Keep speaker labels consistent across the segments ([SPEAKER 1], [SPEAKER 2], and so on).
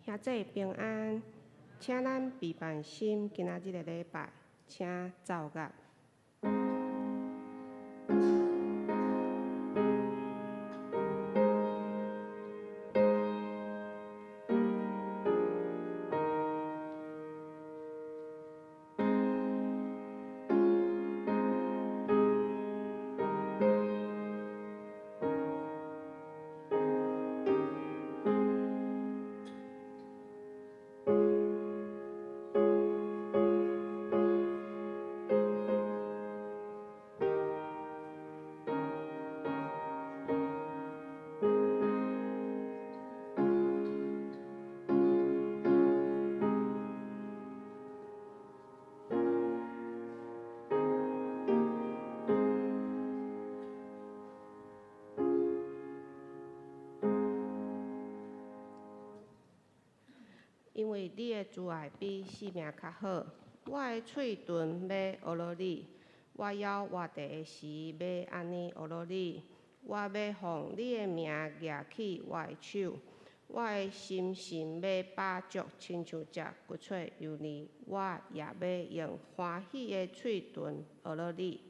[SPEAKER 1] 兄弟平安，請咱備辦心，今仔日的禮拜，請奏樂。因為你的慈愛比性命較好，我的喙唇欲呵咾你，我猶活著的時欲按呢呵咾你，我欲奉你的名舉起我的手，我的心神欲飽足，親像食骨脆油膩，我也欲用歡喜的喙唇呵咾你。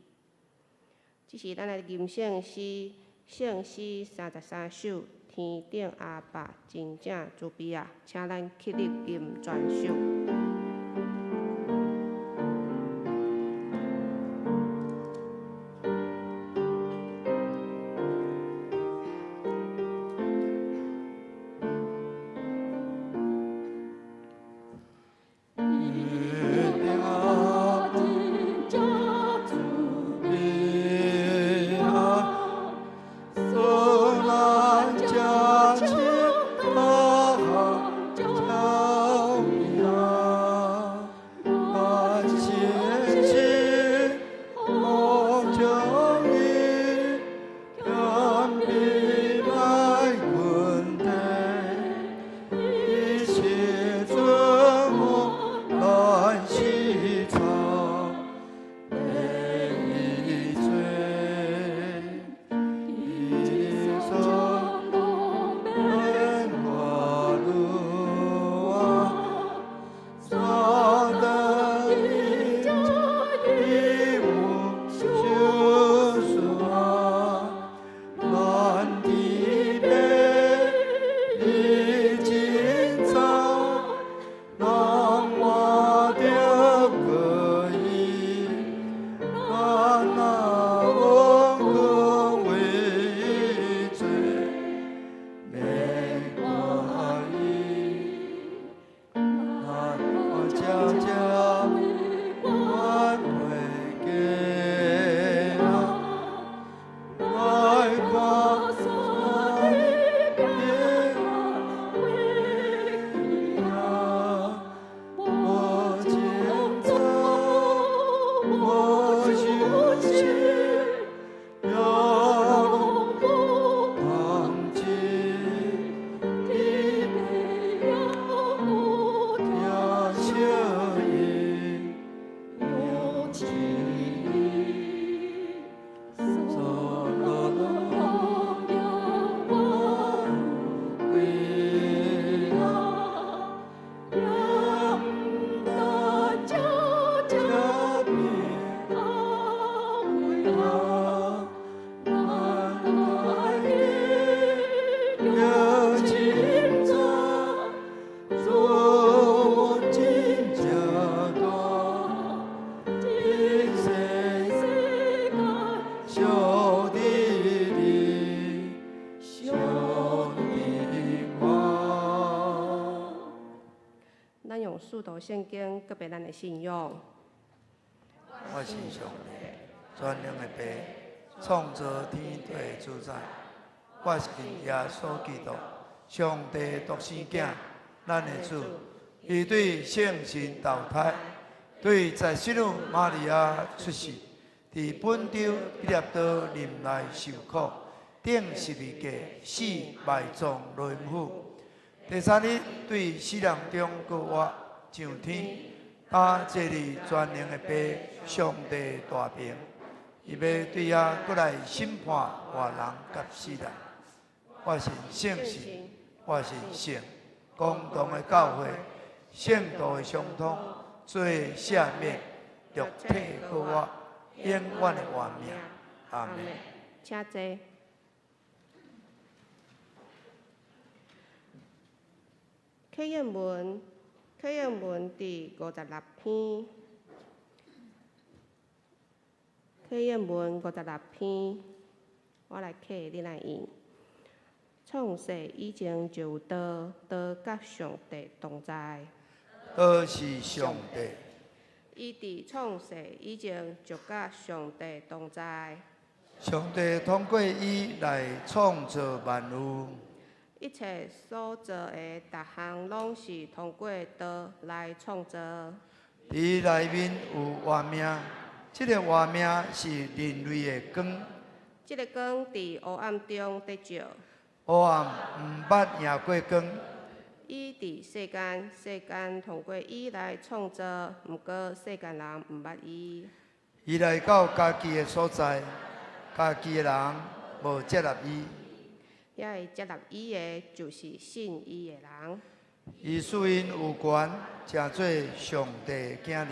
[SPEAKER 1] 這是咱的吟聖詩，聖詩33首。天頂阿爸真正慈悲啊！請咱起立吟全首。咱用使徒聖經告白咱的信仰。
[SPEAKER 2] 我信上帝，全能的父，創造天地的主宰。我信耶穌基督，上帝獨生囝，咱的主。伊對聖神投胎，對在聖女瑪利亞出世，佇本丟彼拉多忍耐受苦，釘十字架，死埋葬落陰府。第三日對死人中復活，上天，擔坐佇全能的父上帝大爿。伊欲對遐閣來審判活人佮死人。我信聖神，我信聖共同的教會、聖徒的相通、罪赦免、肉體復活、永遠的活命。阿門。
[SPEAKER 1] 請坐。啟應文，啟應文第56篇。啟應文五十六篇，我來啟，你來引。創世以前就有道，道佮上帝同在。
[SPEAKER 2] 道是上帝。
[SPEAKER 1] 伊佇創世以前就佮上帝同在。
[SPEAKER 2] 上帝通過伊來創造萬有。
[SPEAKER 1] 一切所造的逐項攏是通過道來創造。
[SPEAKER 2] 佇內面有活命，這个活命是人類的光。
[SPEAKER 1] 這个光佇黑暗中佇照。
[SPEAKER 2] 黑暗毋捌贏過光。
[SPEAKER 1] 伊佇世間，世間通過伊來創造，毋過世間人毋捌伊。
[SPEAKER 2] 伊來到家己的所在，家己的人無接納伊。
[SPEAKER 1] 遐个接納伊的，就是信伊的人。
[SPEAKER 2] 伊賜𪜶有權，成做上帝的囝兒。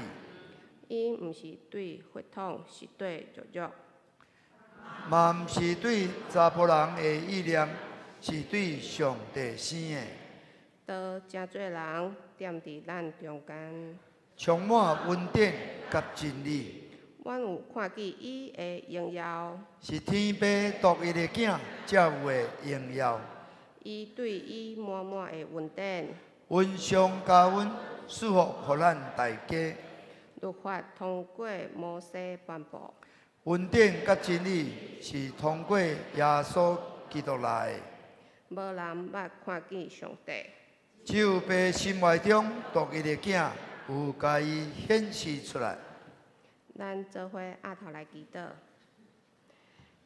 [SPEAKER 1] 𪜶毋是對血統，是對肉欲。
[SPEAKER 2] 嘛毋是對查埔人的意念，是對上帝生的。
[SPEAKER 1] 道成做人，踮佇咱中間。
[SPEAKER 2] 充滿恩典佮真理。
[SPEAKER 1] 阮有看見伊的榮耀。
[SPEAKER 2] 是天父獨一的囝才有的榮耀。
[SPEAKER 1] 伊對伊滿滿的恩典。
[SPEAKER 2] 恩上加恩，賜福予咱大家。
[SPEAKER 1] 律法通過摩西頒布。
[SPEAKER 2] 恩典佮真理是通過耶穌基督來的。
[SPEAKER 1] 無人捌看見上帝。
[SPEAKER 2] 只有父心懷中獨一的囝有共伊顯示出來。
[SPEAKER 1] 咱做伙徛頭來祈禱。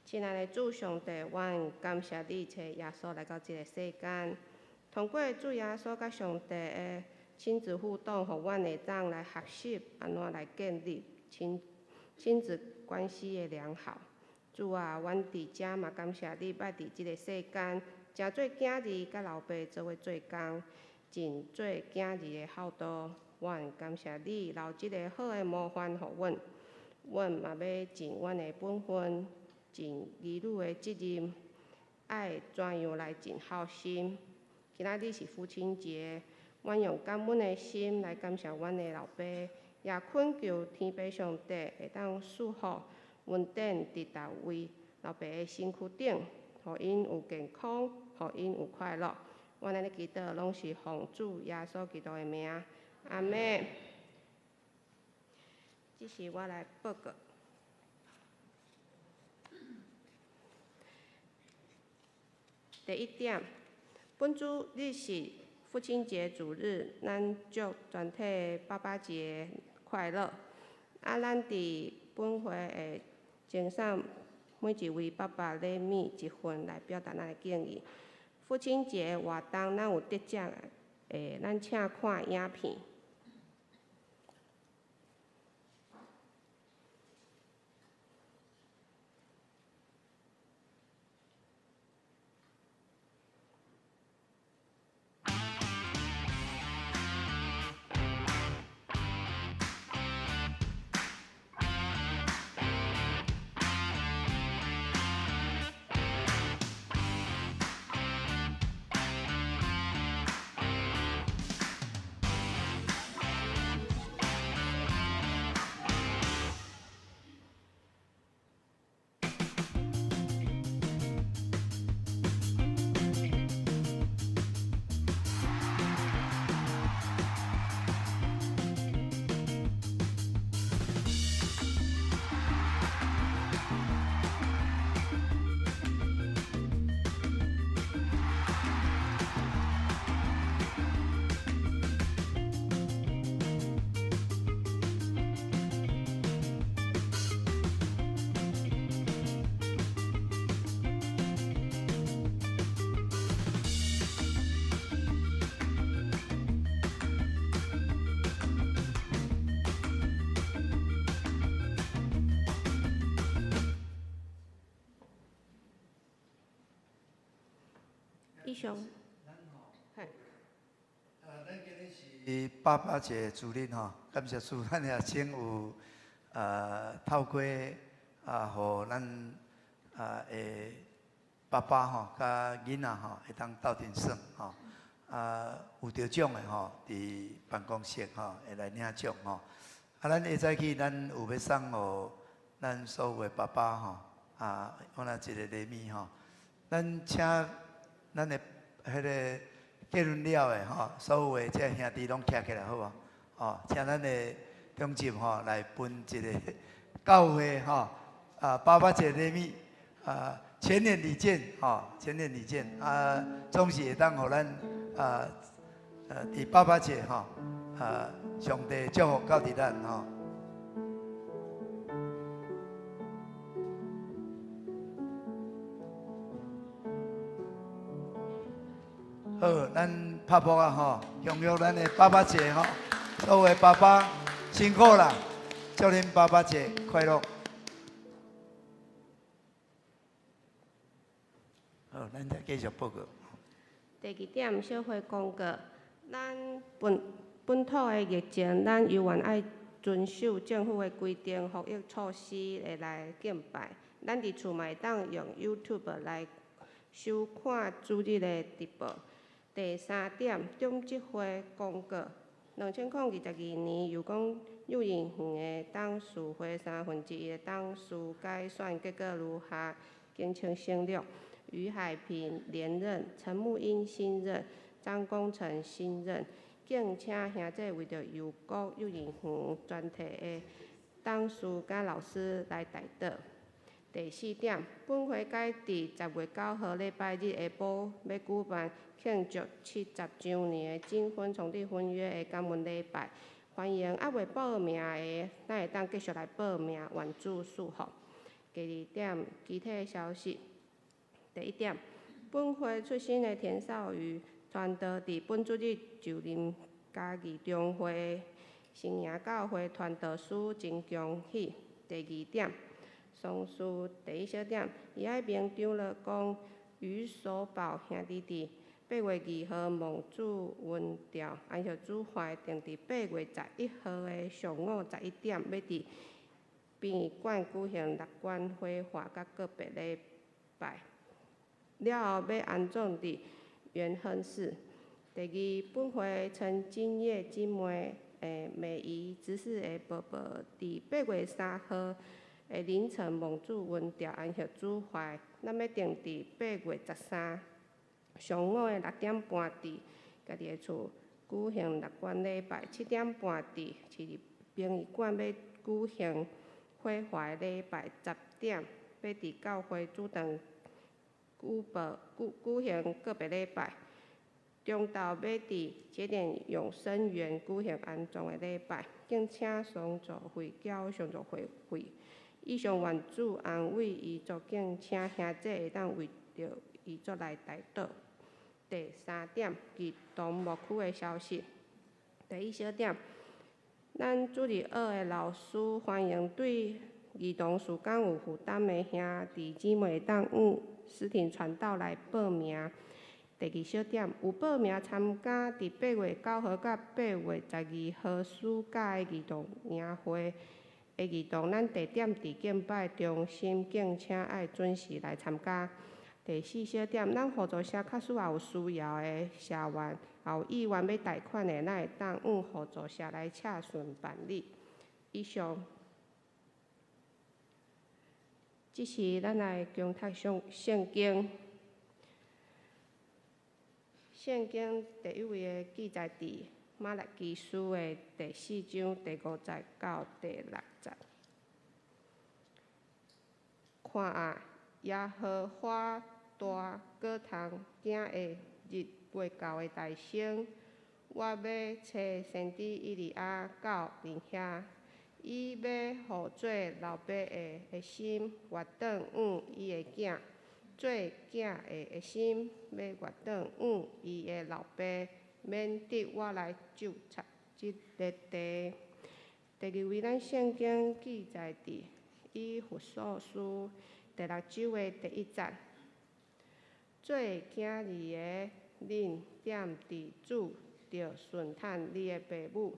[SPEAKER 1] 親愛的主上帝，阮感謝你差耶穌來到這个世間，通過主耶穌佮上帝的親子互動，予阮會當來學習按怎來建立親子關係的良好。主啊，阮佇遮嘛感謝你，捌佇這个世間，成做囝兒佮老爸做伙做工，盡做囝兒的孝道。阮感謝你留這个好的模範予阮，阮嘛欲盡阮的本分，盡兒女的責任，愛怎樣來盡孝心。今仔日是父親節，阮用感恩的心來感謝阮的老爸，也懇求天父上帝會當賜福恩典佇逐位老爸的身軀頂，予𪜶有健康，予𪜶有快樂。阮按呢祈禱，攏是奉主耶穌基督的名，阿們。這是我來報告。第一點，本主日是父親節主日，咱祝全體爸爸節快樂。啊，咱佇本會會贈送每一位爸爸禮物一份，來表達咱的敬意。父親節活動，咱有得獎的，咱請看影片。以上，嘿。
[SPEAKER 2] 是爸爸節主日吼，感謝主，咱也先有透過啊，予咱啊的爸爸吼，佮囡仔吼，會當鬥陣耍吼。啊，有得獎的吼，佇辦公室吼會來領獎吼。啊，咱下早起，咱有欲送予咱所有的爸爸吼，啊，我若一个禮物吼，咱請咱的彼个結婚了的吼，所有的這兄弟攏徛起來好無？吼，請咱的長執吼來分一個教會吼，啊，爸爸節禮物，啊，全年禮券吼，全年禮券啊，總是會當予咱啊，佇爸爸節吼，啊，上帝祝福到佇咱吼。好，咱拍噗仔吼，恭祝咱的爸爸節吼，所有的爸爸辛苦啦，祝恁爸爸節快樂。好，咱再繼續報告。
[SPEAKER 1] 第二點，小會公告，咱本本土的疫情，咱猶原愛遵守政府的規定、防疫措施，會來敬拜。咱佇厝嘛會當用 YouTube 來收看主日的直播。第三點，長執會公告，2022年由講幼兒園的董事會三分之一的董事改選結果如下，敬請省略。余海平連任，陳木英新任，張功成新任。敬請兄弟為著幼國幼兒園全體的董事佮老師來代禱。第四點，本會改佇10月9號禮拜日下晡欲舉辦慶祝70週年的金婚重締婚約的感恩禮拜，歡迎猶未報名的，咱會當繼續來報名，願主賜福。第二點，其他消息。第一點，本會出身的田少宇傳道佇本主日就任嘉義中會新營教會傳道師，真恭喜。第二點，喪事第一小點，余愛明長老講，余守寶兄弟佇8月2號蒙主恩召，安息主懷定佇8月11號的上午11點，欲佇殯儀館舉行六關火化佮告別禮拜，了後欲安葬佇元亨寺。第二，本會陳金葉姊妹的美儀執事的婆婆，佇8月3號的凌晨蒙主恩召安息主懷，咱欲定佇8月13上午的6點半佇家己的厝舉行六關禮拜，7點半佇市立殯儀館欲舉行火化禮拜，10點欲佇教會主堂舉報舉舉行告別禮拜，中晝欲佇節點永生園舉行安葬的禮拜，敬請喪族會繳喪族會費。以上願主安慰遺族，敬請兄弟會當為著遺族來代禱。第三點，兒童牧區的消息。第一小點，咱主日學的老師歡迎對兒童事工有負擔的兄弟姊妹會當向實體傳道來報名。第二小點，有報名參加佇8月9號佮8月12號暑假的兒童營會的兒童，咱地點佇敬拜中心，敬請愛準時來參加。第四小點，咱互助社確實也有需要的社員，也有意願欲貸款的，咱會當向互助社來洽詢辦理。以上。這時，咱來共讀上聖經。聖經第一位的記載佇瑪拉基書的第四章第五節到第六節。看啊，耶和華大閣通驚的日月到的大聲，我欲差先知以利亞到恁遐，伊欲予做老爸的的心回轉往伊的囝，做囝的的心欲回轉往伊的老爸，免得我來咒詛這个地。第二位，咱聖經記載佇以弗所書第六章的第一節。做囝兒的，恁踮佇主著順趁你的爸母，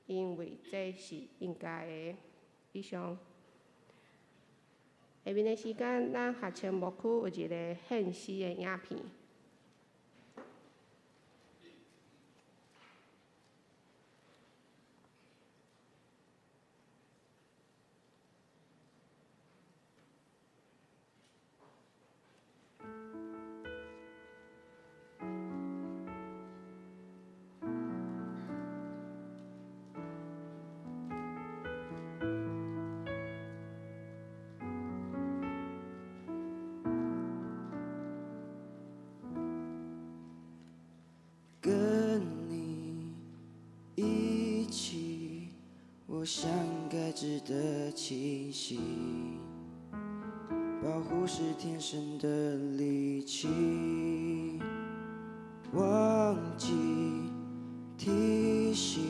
[SPEAKER 1] 因為這是應該的。以上。下面的時間，咱學青牧區有一個獻詩的影片。
[SPEAKER 3] 跟你一起，我想應該值得慶幸。保護是天生的力氣，忘記提醒，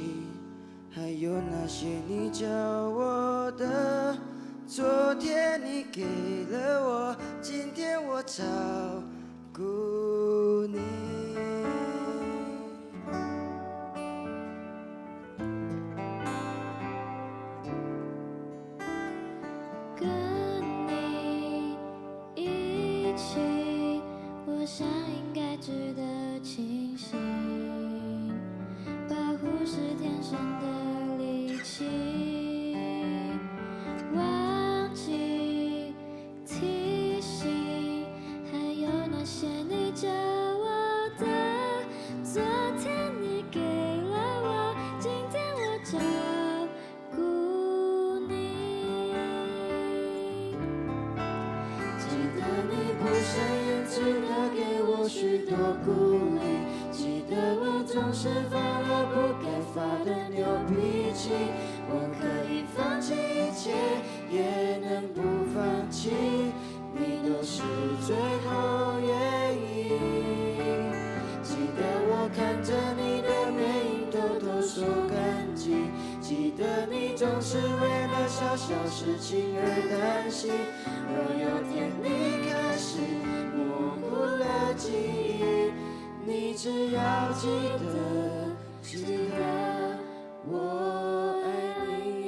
[SPEAKER 3] 還有那些你教我的。昨天你給了我，今天我照顧你。
[SPEAKER 4] 跟你一起，我想應該值得慶幸。保護是天生的力氣，忘記提醒，還有那些你教我的。昨天你給了我，今天我照顧你。
[SPEAKER 3] 記得你不善言辭的給我許多鼓勵，記得我總是發了不該發的牛脾氣，我可以放棄一切，也能不放棄，你都是最後原因。記得我看着你的背影，偷偷說感激，記得你總是為了小小事情而擔心。若有天你開始模糊了記憶，你只要記得，記得我愛你。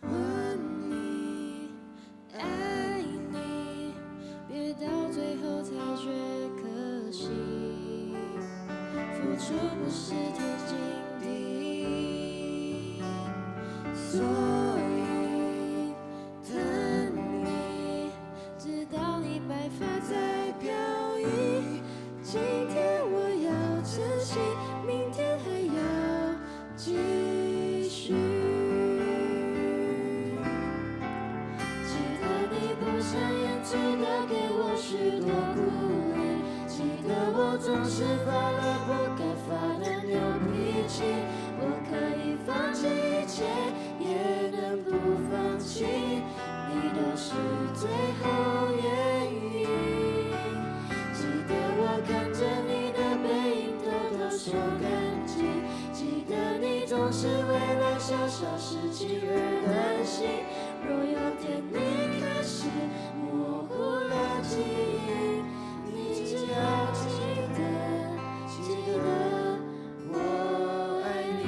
[SPEAKER 4] 問你愛你，別到最後才覺可惜。付出不是天經地義，所以等你，直到你白髮在飄逸。今天我要珍惜，明天還要繼續。記得你不善言辭的給我許多鼓勵，記得我總是發了不該發的牛脾氣，我可以放棄一切，也能不放棄，你都是最後原因。記得我看着你的背影，偷偷說感激，記得你總是為了小小事情而擔心。若有天你開始模糊了記憶，你只要記得，記得我愛你。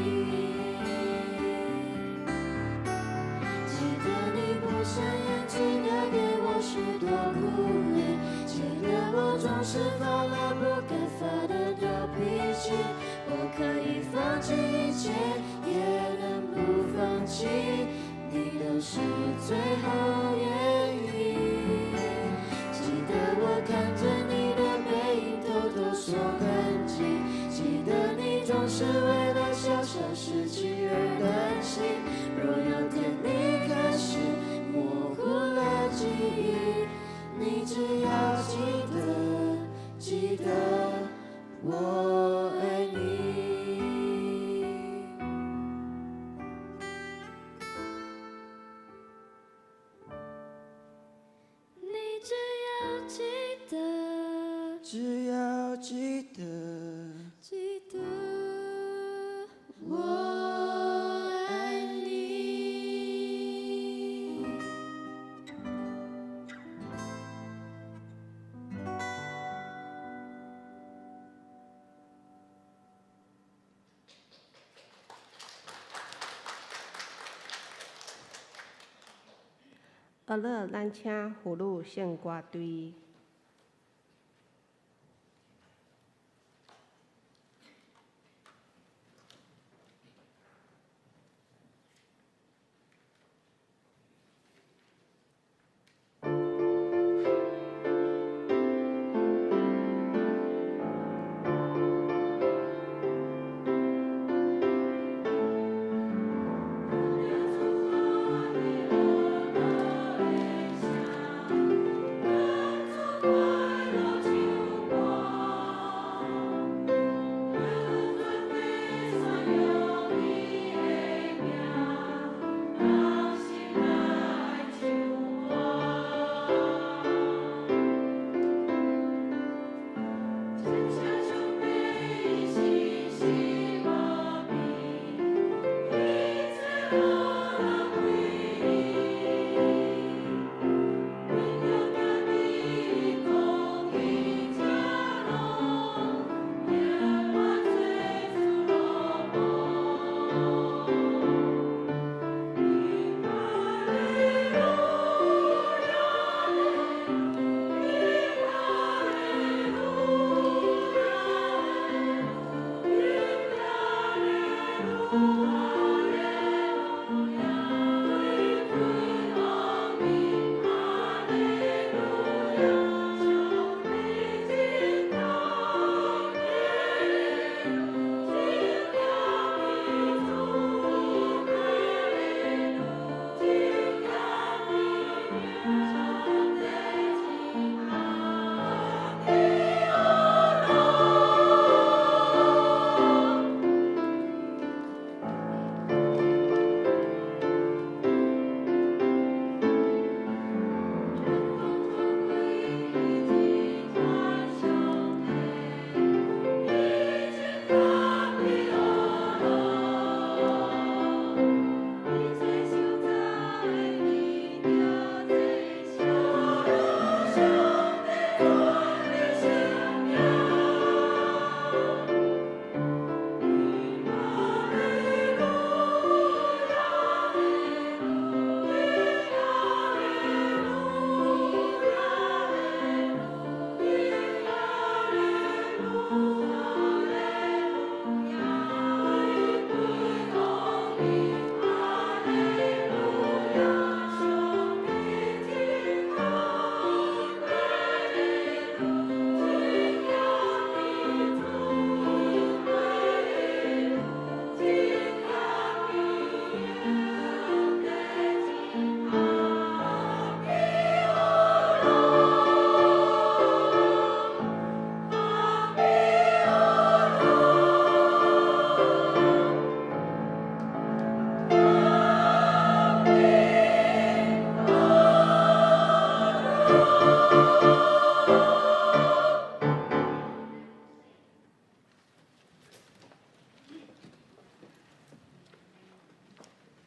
[SPEAKER 4] 記得你不善言辭的給我許多鼓勵，記得我總是發了不該發的牛脾氣，我可以放棄一切，也能不放棄，你都是最後原因。記得我看着你的背影，偷偷說感激，記得你總是為了小小事情而擔心。若有天你開始模糊了記憶，你只要記得，記得我愛你。你只要記得，
[SPEAKER 3] 只要記得。
[SPEAKER 1] 学樂，咱請婦女聖歌隊。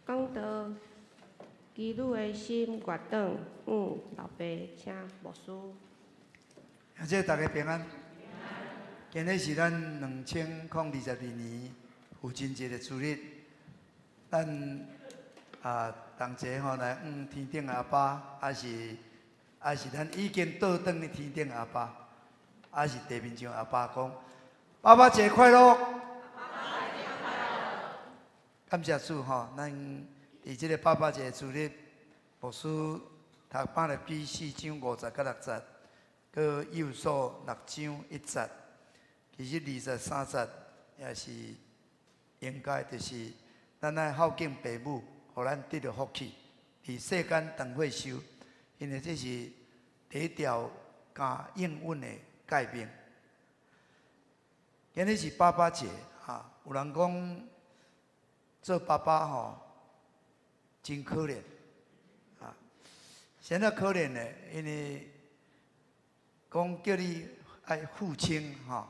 [SPEAKER 1] 講道，基女的心月轉，老爸請牧師。
[SPEAKER 2] 兄弟大家平安。今日是咱2022年父親節的主日，咱同齊吼來向天頂阿爸，抑是咱已經倒轉去天頂阿爸，抑是地面上阿爸講，爸爸節快樂！感謝主吼，咱佇這个爸爸節的主日，牧師讀百立記四章五節到六節，閣幼數六章一節，其實23節也是應該，就是咱愛孝敬爸母，予咱得著福氣，佇世間長歲壽，因為這是第一條加應允的誡命。今日是爸爸節，哈，有人講做爸爸吼真可憐，啊，啥物可憐呢？因為講叫你愛付清吼，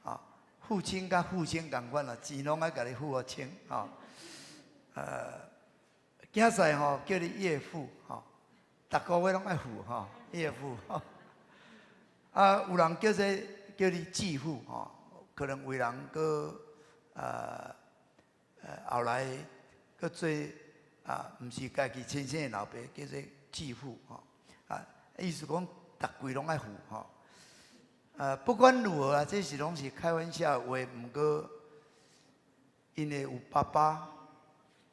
[SPEAKER 2] 啊，付清佮付清仝款啦，錢攏愛共你付予清吼。囝婿吼叫你岳父吼，逐个月攏愛付吼，岳父。啊，有人叫做叫你繼父吼，可能為人閣後來閣做啊，毋是家己親生的老爸，叫做給付吼，啊，意思講逐季攏愛付吼。不管如何啊，這是攏是開玩笑話，毋過因為有爸爸，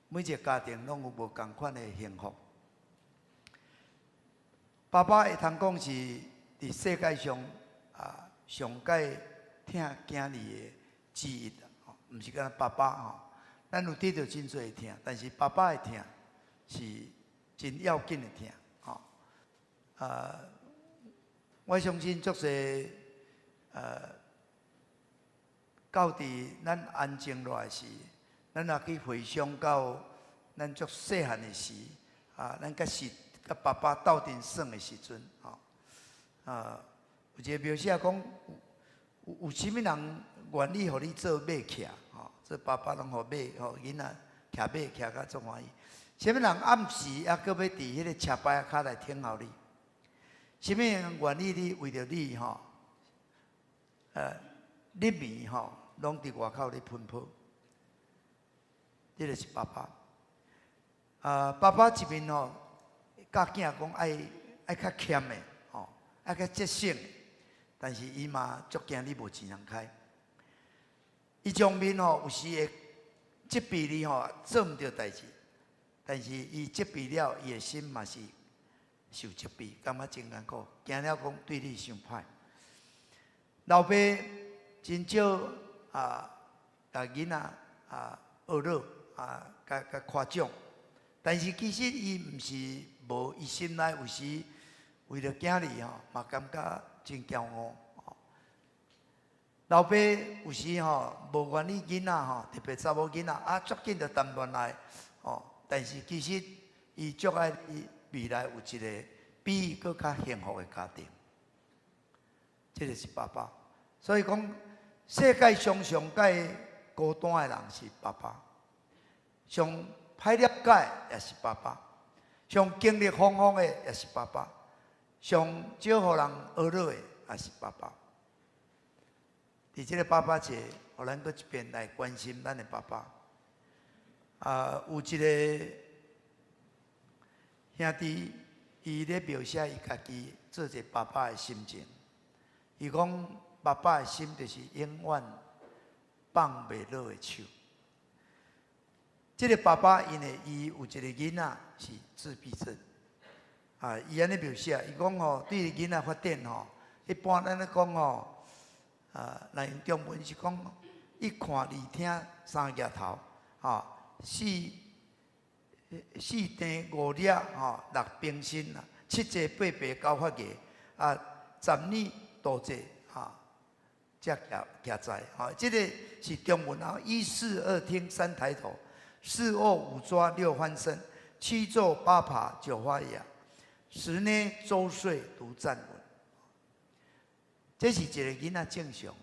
[SPEAKER 2] 每一個家庭攏有無仝款的幸福。爸爸會通講是佇世界上啊上蓋疼囝兒的之一，吼，毋是干焦爸爸吼。咱有得著真濟的疼，但是爸爸的疼是真要緊的疼，吼。我相信足濟到佇咱安靜落來時，咱若去回想到咱足細漢的時，啊，咱閣是佮爸爸鬥陣耍的時陣，吼，啊，有一個描寫講，有啥物人願意予你做馬騎，吼，做爸爸攏予馬，予囡仔騎馬騎甲足歡喜。啥物人暗時猶閣欲佇彼個車牌仔跤來等候你？啥物人願意你為著你吼，日暝吼，攏佇外口咧奔波？這個是爸爸。啊，爸爸一面吼，教囝講愛較儉的，吼，愛較節省的，但是伊嘛足驚你無錢通開。伊將面吼有時會責備你吼做毋著代誌，但是伊責備了，伊的心嘛是受責備，感覺真艱苦，驚了講對你傷歹。老爸真少啊，共囡仔啊呵咾啊，共共誇獎，但是其實伊毋是無，伊心內有時為著囝兒吼，嘛感覺真驕傲。老爸有時吼無願意囡仔吼，特別查某囡仔啊，足緊就談戀愛吼，但是其實伊足愛伊未來有一個比伊閣較幸福的家庭。這個是爸爸，所以講世界上上蓋孤單的人是爸爸，上歹了解也是爸爸，上經歷風風的也是爸爸，上少予人呵咾的也是爸爸。佇這個爸爸節，予咱閣一遍來關心咱的爸爸。啊，有一個兄弟，伊咧描寫伊家己做一個爸爸的心情。伊講，爸爸的心就是永遠放袂落的手。這個爸爸因為伊有一個囡仔是自閉症，啊，伊按呢描寫，伊講吼，對囡仔發展吼，一般咱咧講吼，啊，若用中文是講一看二聽三舉頭，吼，四四甜五掠吼，六平身啦，七坐八爬九發芽，啊，十年杜坐吼，才徛徛在，吼，這個是中文啊。一視二聽三抬頭，四握五抓六翻身，七坐八爬九發芽，十捏周歲獨站穩。這是一個囡仔正常，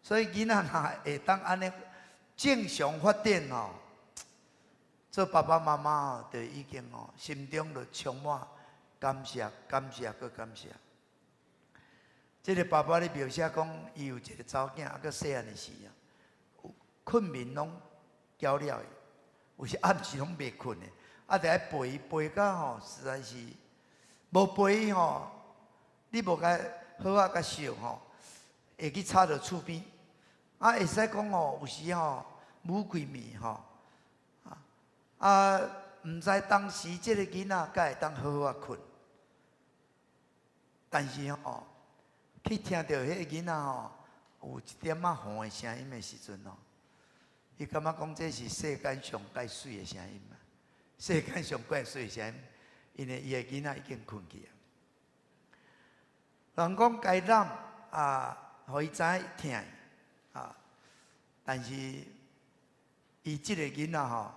[SPEAKER 2] 所以囡仔若會當按呢正常發展吼，做爸爸媽媽吼，就已經吼心中就充滿感謝、感謝閣感謝。這個爸爸咧描寫講，伊有一個查某囝，猶閣細漢的時啊，睏眠攏攪了伊，有時暗時攏袂睏的，啊，得愛陪伊陪甲吼，實在是無陪伊吼，你無共好啊，共錫吼，會去吵著厝邊。啊，會使講吼，有時吼，母規暝吼，啊，毋知當時這個囡仔敢會當好好啊睏，但是吼，去聽著彼個囡仔吼有一點仔呼的聲音的時陣吼，伊感覺講這是世間上蓋媠的聲音啊！世間上蓋媠的聲音，因為伊的囡仔已經睏去啊。人講共伊攬啊，予伊知影疼啊，但是伊這個囡仔吼，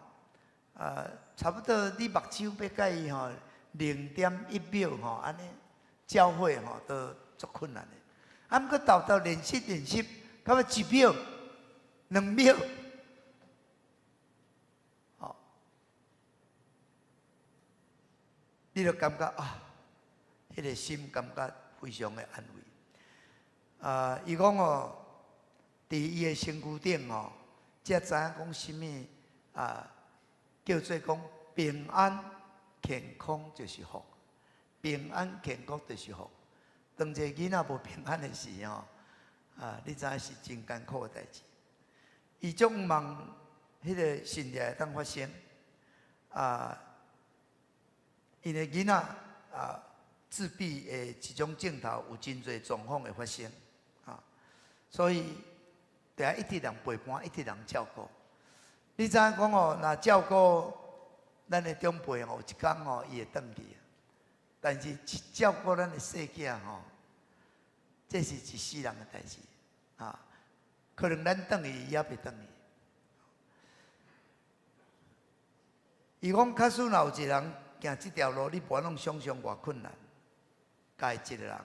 [SPEAKER 2] 啊，差不多你目睭欲共伊吼0.1秒吼，按呢交匯吼都足困難的。啊，毋過沓沓練習練習，到尾1秒、2秒，吼，你就感覺啊，彼個心感覺非常的安慰。啊，伊講哦，佇伊的身軀頂吼，才知影講啥物啊，叫做講平安健康就是福。平安健康就是福。當一个囡仔無平安的時吼，啊，你知影是真艱苦的代誌。伊足望彼個神蹟會當發生，啊，𪜶的囡仔啊自閉的這種症頭有真濟狀況會發生，啊，所以著愛一直人陪伴，一直人照顧。你知影講哦，若照顧咱的長輩吼，有一工吼，伊會轉去。但是照顧咱的細囝吼，這是一世人的代誌啊！可能咱轉去，伊猶未轉去。伊講，假使若有一個人行這條路，你無法想像偌困難。家己一個人，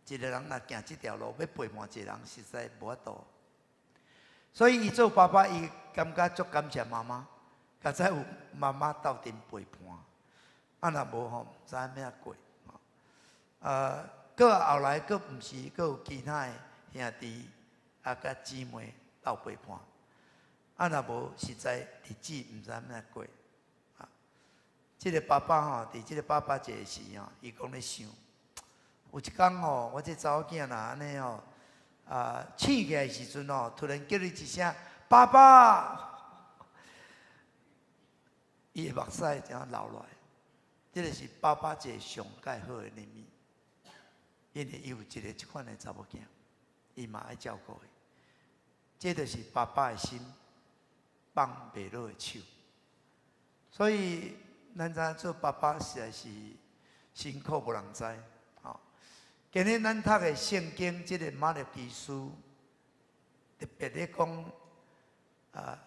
[SPEAKER 2] 一個人若行這條路，欲陪伴一個人，實在無法度。所以伊做爸爸，伊感覺足感謝媽媽，佳哉有媽媽鬥陣陪伴。啊，若無吼，毋知按怎過。閣後來閣毋是閣有其他的兄弟啊，佮姊妹鬥陪伴。啊，若無實在日子毋知按怎過。啊，這個爸爸吼，佇這個爸爸節的時吼，伊講咧想，有一工吼，我這查某囝若按呢吼，啊，醒起來的時陣吼，突然叫伊一聲爸爸，伊的目屎就按流落來。這个是爸爸一个上蓋好的禮物，因為伊有一个這款的查某囝，伊嘛愛照顧伊。這就是爸爸的心，放袂落的手。所以，咱知影做爸爸實在是辛苦無人知。吼，今日咱讀的聖經，這個瑪拉基書，特別咧講啊。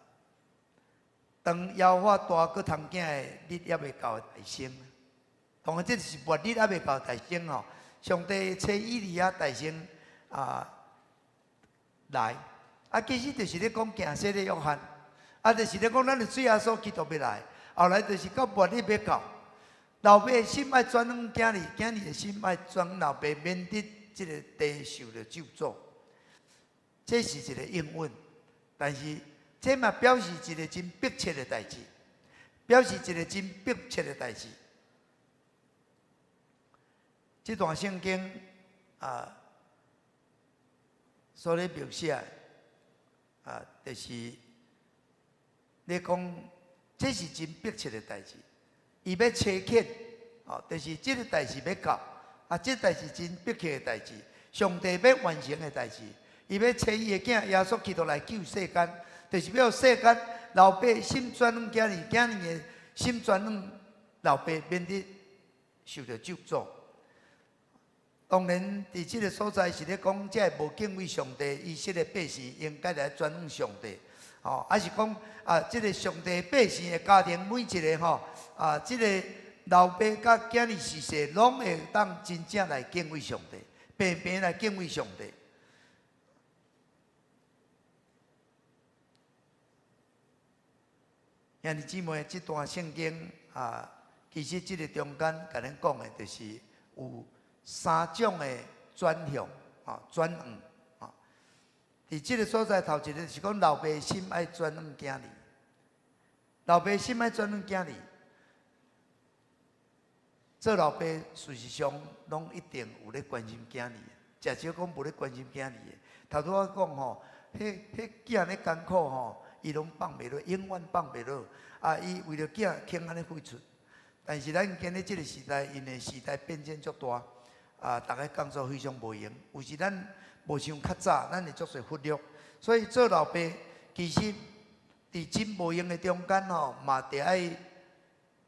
[SPEAKER 2] 當耶和華大閣通囝的日猶未到的大先，當然這是末日猶未到大先吼。上帝差以利亞大先啊來，啊其實就是咧講行洗禮約翰，啊就是咧講咱的主耶穌基督欲來，後來就是到末日欲到，老爸的心愛轉向囝兒，囝兒的心愛轉向老爸，免得這個地受著咒詛。這是一個應允，但是。這嘛表示一个真迫切的代誌，表示一个真迫切的代誌。這段聖經啊，所咧描寫啊，就是咧講，這是真迫切的代誌。伊欲差遣，哦，就是這个代誌欲到，啊，這代誌真迫切的代誌，上帝欲完成的代誌，伊欲差伊的囝耶穌基督來救世間。就是欲予世間老爸心轉向囝兒，囝兒的心轉向老爸，免得受著咒詛。當然，佇這个所在是咧講，這个無敬畏上帝，以色列百姓應該來轉向上帝。吼，抑是講啊，這个上帝百姓的家庭每一个吼啊，這个老爸佮囝兒序細，攏會當真正來敬畏上帝，平平來敬畏上帝。兄弟姊妹，這段聖經啊，其實這个中間共咱講的，就是有三種的轉向啊，轉向啊。佇這个所在，頭一个是講老爸心愛轉向囝兒，老爸心愛轉向囝兒。做老爸事實上攏一定有咧關心囝兒，誠少講無咧關心囝兒的。頭拄仔講吼，彼彼囝咧艱苦吼。伊攏放袂落，永遠放袂落。啊！伊為著囝肯按呢付出，但是咱今日這个時代，因為時代變遷足大，啊，逐个工作非常無閒。有時咱無像較早，咱會足濟忽略。所以做老爸，其實佇真無閒的中間吼，嘛著愛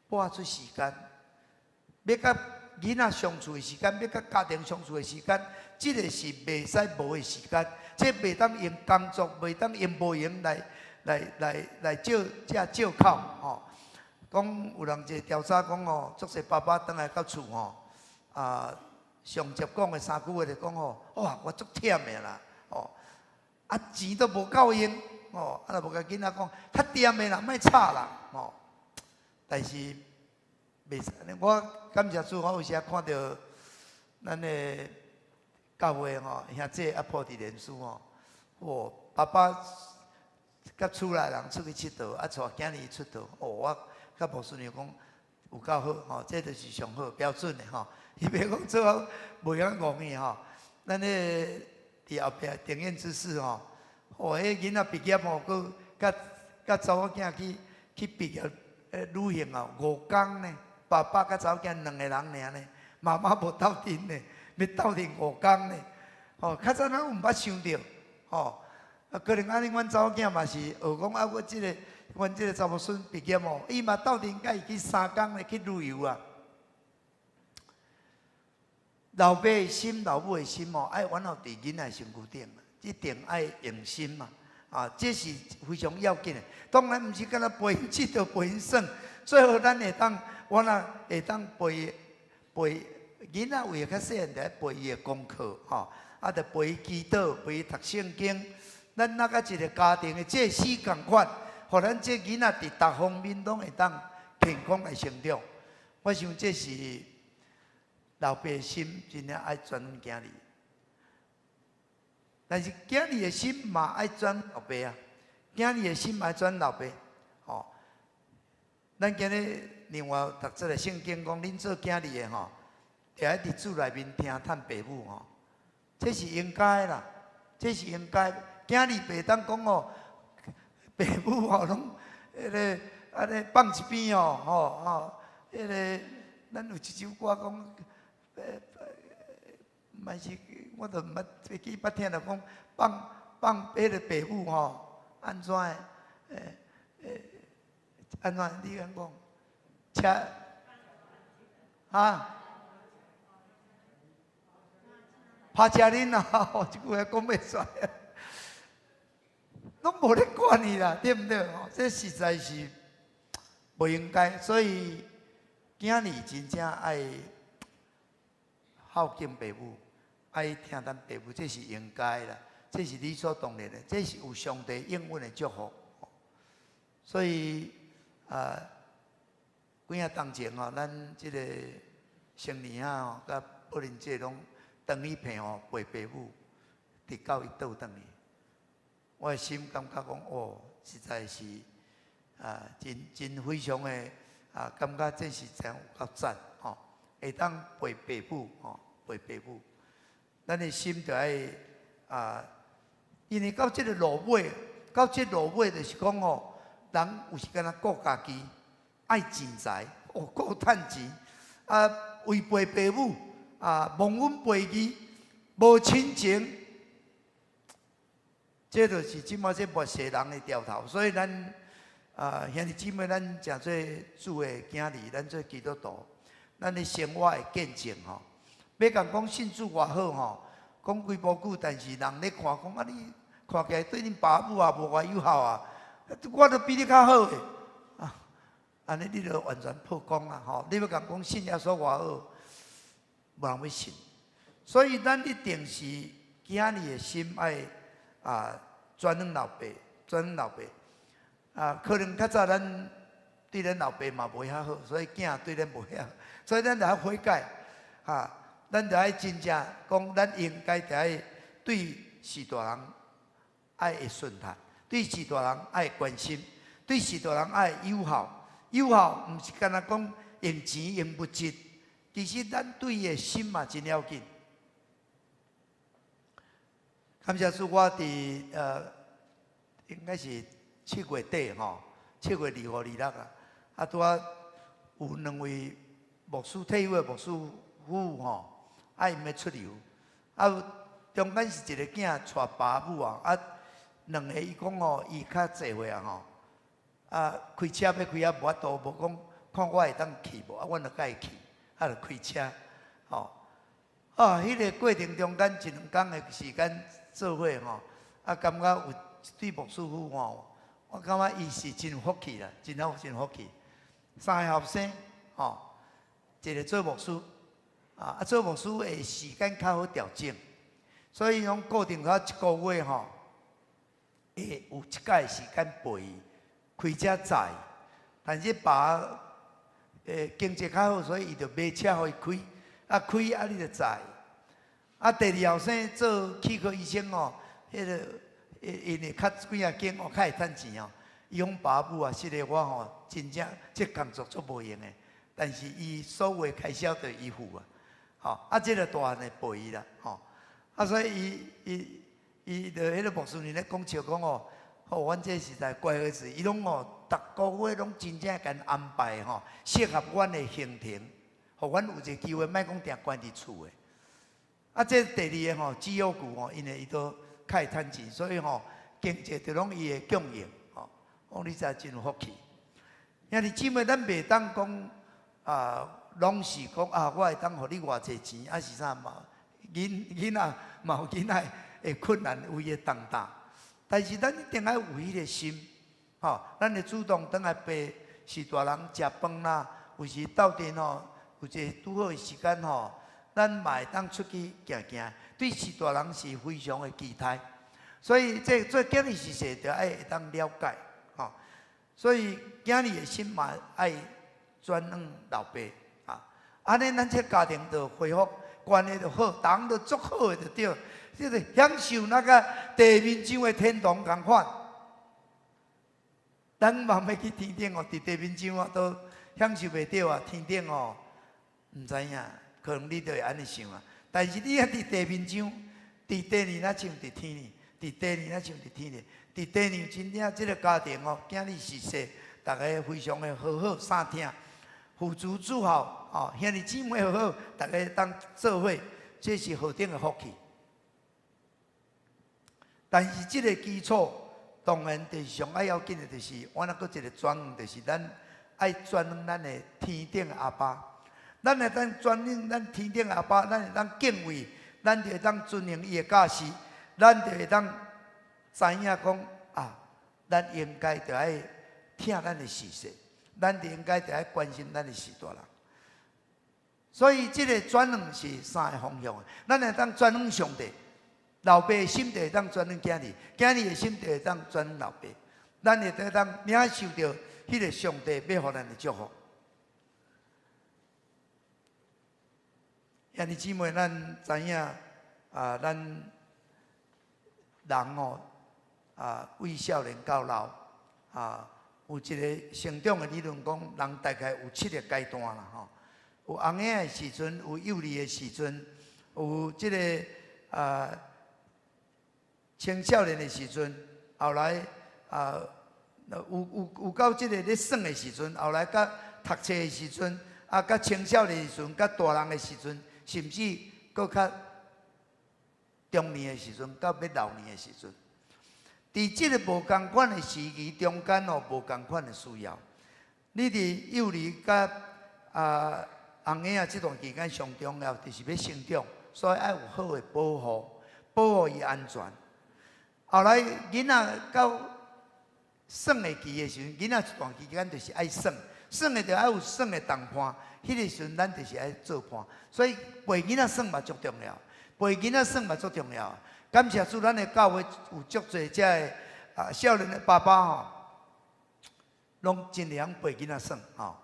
[SPEAKER 2] 撥出時間，欲佮囡仔相處的時間，欲佮家庭相處的時間，這个是袂使無的時間，這袂當用工作，袂當用無閒來。來來來借這借口吼，講有人一個調查講吼，足濟爸爸轉來到厝吼，啊，上集講的三句話就講吼，哇，我足忝的啦，吼，啊錢都無夠用，吼，啊若無共囡仔講，較恬的啦，莫吵啦，吼，但是袂使按呢，我感謝主，我有時看著咱的教會吼，兄姊啊鋪佇臉書吼，哦，爸爸。佮厝內人出去𨑨迌，啊，帶囝兒去𨑨迌。哦，我佮牧師娘講，有夠好吼，這就是上好標準的吼。伊袂講做到袂曉戇去吼。咱彼個佇後壁定驗知識吼，哦，彼囡仔畢業吼，閣佮佮查某囝去畢業旅行哦，5工呢，爸爸佮查某囝兩個人爾呢，媽媽無鬥陣呢，欲鬥陣5工呢。吼，較早咱毋捌想著，吼，啊，可能按呢，阮查某囝嘛是學講啊，阮這個查某孫畢業哦，伊嘛鬥陣佮伊去3工咧去旅遊啊。老爸的心、老母的心哦，愛挽留佇囡仔身軀頂，一定愛用心嘛，啊，這是非常要緊的。當然毋是干焦陪𪜶𨑨迌、陪𪜶耍，最後咱會當，我若會當陪陪囡仔為較細漢，就愛陪伊的功課，吼，啊，著陪伊祈禱、陪伊讀聖經。咱若佮一個家庭的祭司仝款，予咱這囡仔佇逐方面攏會當健康來成長。我想這是老爸的心真正愛轉阮囝兒，但是囝兒的心嘛愛轉老爸啊，囝兒的心嘛愛轉老爸，吼。咱今日另外讀這个聖經講，恁做囝兒的吼，著愛佇主內面聽趁爸母吼，這是應該啦，這是應該。囝兒袂當講哦，爸母吼攏彼个按呢放一邊哦，吼吼，彼个咱有一首歌講。嘛是，我都毋捌會記捌聽著講放放彼个爸母吼，按怎的？按怎？你敢講？車啊？拍車輪啊！這句話講袂出來，攏無咧管伊啦，對毋對？吼，這實在是無應該，所以囝兒真正愛孝敬爸母，愛疼咱爸母，這是應該啦，這是理所當然的，這是有上帝應允的祝福。所以啊，幾仔當前吼，咱這個成年仔吼，佮寶琳姐攏轉去澎湖陪爸母，直到伊倒轉去。我的心感覺講，哦，實在是啊，真真非常的啊，感覺這是真有夠讚吼，會當陪爸母吼，陪爸母。咱的心就愛啊，因為到這个落尾，到這落尾就是講吼，人有時敢若顧家己，愛錢財，哦，顧趁錢，啊，違背爸母，啊，忘恩背義，無親情，這就是這馬這末世人的調頭。所以咱啊，兄弟姊妹，咱誠做主的囝兒，咱做基督徒，咱的生活的見證吼，欲共講信主偌好吼，講幾無久，但是人咧看講啊，你看起來對恁爸母也無偌友好啊，我都比你較好的，啊，按呢你就完全破功啊！吼，你欲共講信耶穌偌好，無人欲信。所以咱一定是囝兒的心愛啊，轉阮老爸，轉阮老爸。啊，可能較早咱對咱老爸嘛無遐好，所以囝對咱無遐好，所以咱著愛悔改，哈，咱著愛真正講，咱應該著愛對序大人愛會順服，對序大人愛關心，對序大人愛友好。友好毋是干焦講用錢用物質，其實咱對伊的心嘛真要緊。感謝主，我佇應該是7月底吼，7月25、26啊，啊拄仔有兩位牧師退休的牧師夫婦吼，啊𪜶欲出遊，啊中間是一個囝帶爸母啊，啊兩个伊講吼，伊較濟歲啊吼，啊開車欲開啊無法度，無講看我會當去無，啊阮就佮伊去，啊就開車，吼，啊彼个過程中間一兩工的時間做伙吼，啊感覺有一對牧師夫婦吼，我感覺伊是真有福氣啦，真好真福氣。三个後生，吼，一个做牧師，啊做牧師的時間較好調整，所以講固定咗一個月吼，會有一擺時間陪伊，開車載，但是爸經濟較好，所以伊就買車予伊開，啊開啊你就載。啊第二後生做齒科醫生哦，彼个因為較幾仔間哦，較會趁錢哦。伊講爸母啊，實在我吼真正這工作足無閒的，但是伊所有的開銷都伊付啊，吼，啊，這個大漢的陪伊啦，吼，啊，所以伊伊伊就彼個牧師娘咧講笑講哦，吼，阮這實在乖兒子，伊攏哦，逐個月攏真正共安排吼，適合阮的行程，予阮有一個機會，莫講定關佇厝的。啊，這第二個吼，主要顧吼，因為伊都較會趁錢，所以吼，經濟就攏伊會供應，吼，講你知真有福氣。兄弟姊妹，咱袂當講啊，攏是講啊，我會當予你偌濟錢，啊是啥嘛？囡囡仔嘛有囡仔的困難，有伊的重擔。但是咱一定愛有彼個心，吼，咱會主動轉來陪序大人食飯啦，有時鬥陣吼，有一個拄好的時間吼，咱嘛會當出去行行，對序大人是非常的期待。所以這做囝兒序細，就愛會當了解，吼。所以囝兒的心嘛愛轉向老爸，啊，按呢咱這家庭就恢復關係就好，逐人都足好的就對。這個享受那個地面上的天堂仝款。咱嘛欲去天頂哦，佇地面上啊都享受袂著啊，天頂哦，毋知影，可能你就會按呢想啊。但是你啊佇地面上，佇地呢，若像佇天呢，佇地呢，若像佇天呢，佇地呢，真正這個家庭哦，囝兒序細，逐个非常的和好相疼，父慈子孝，哦，兄弟姊妹和好，逐个當做伙，這是何等的福氣。但是這個基礎，當然就是上愛要緊的，就是我若閣一個轉向，就是咱愛轉向咱的天頂的阿爸。咱會當轉向咱天頂的阿爸，咱會當敬畏，咱就會當遵行伊的教示，咱就會當知影講啊，咱應該著愛疼咱的序細，咱就應該著愛關心咱的序大人。所以這個轉向是三個方向的，咱會當轉向上帝。老爸的心就會當轉向囝兒，囝兒的心就會當轉向老爸，咱會當領受著彼個上帝欲予咱的祝福。兄弟姊妹，咱知影啊，咱人哦啊，為少年到老啊，有一個成長的理論講，人大概有七個階段啦吼。有甕嬰的時陣，有幼兒的時陣，有這個啊青少年的時陣，後來啊有有到這個咧耍的時陣，後來佮讀冊的時陣，啊，佮青少年的時陣，佮大人的時陣，甚至閣較中年的時陣，到欲老年的時陣，佇這个無仝款的時期中間哦，無仝款的需要。你佇幼兒佮啊甕嬰仔這段期間上重要，就是欲成長，所以愛有好的保護，保護伊安全。後來囡仔到耍的期的時陣，囡仔一段期間就是愛耍，耍的就愛有耍的同伴，彼个時陣咱就是愛做伴，所以陪囡仔耍嘛足重要，陪囡仔耍嘛足重要。感謝主，咱的教會有足濟這个啊少年的爸爸吼，攏真會曉陪囡仔耍吼。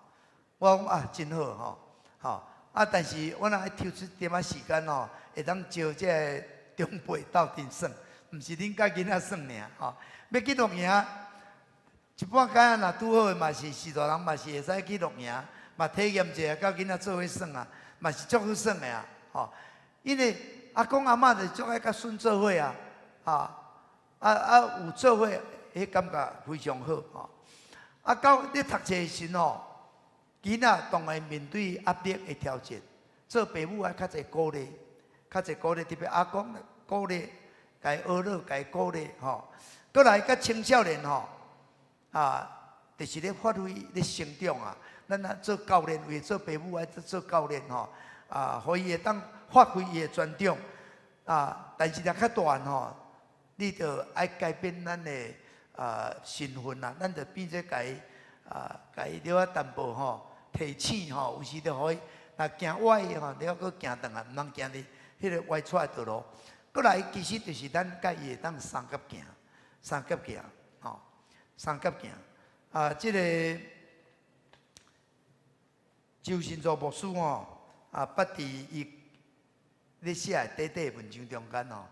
[SPEAKER 2] 我講啊，真好吼，吼啊！但是我若愛抽出點仔時間吼，會當招這个長輩鬥陣耍，毋是恁佮囡仔耍爾吼。欲去露營，一半間若拄好的嘛是序大人嘛是會使去露營，嘛體驗一下佮囡仔做伙耍啊，嘛是足好耍的啊，吼。因為阿公阿嬤就足愛佮孫做伙啊，啊啊啊有做伙，彼感覺非常好吼。啊，到咧讀冊的時吼，囡仔當然面對壓力的挑戰，做爸母愛較濟鼓勵，較濟鼓勵，特別阿公鼓勵，共伊呵咾，共伊鼓勵吼。閣來佮青少年吼，啊，就是咧發揮咧成長啊。咱啊做教練，為做爸母愛做教練吼，啊，予伊會當發揮伊的專長啊。但是若較大漢吼，你著愛改變咱的啊身份啊，咱著變做共伊啊，共伊了仔淡薄吼提醒吼，有時著予伊若行歪的吼，你猶閣行轉來，毋通行佇彼个歪出的道路。閣來，其實就是咱佮伊會當相佮行，相佮行，吼，相佮行。啊，這个周神助牧師吼，啊，捌佇伊咧寫的短短文章中間吼，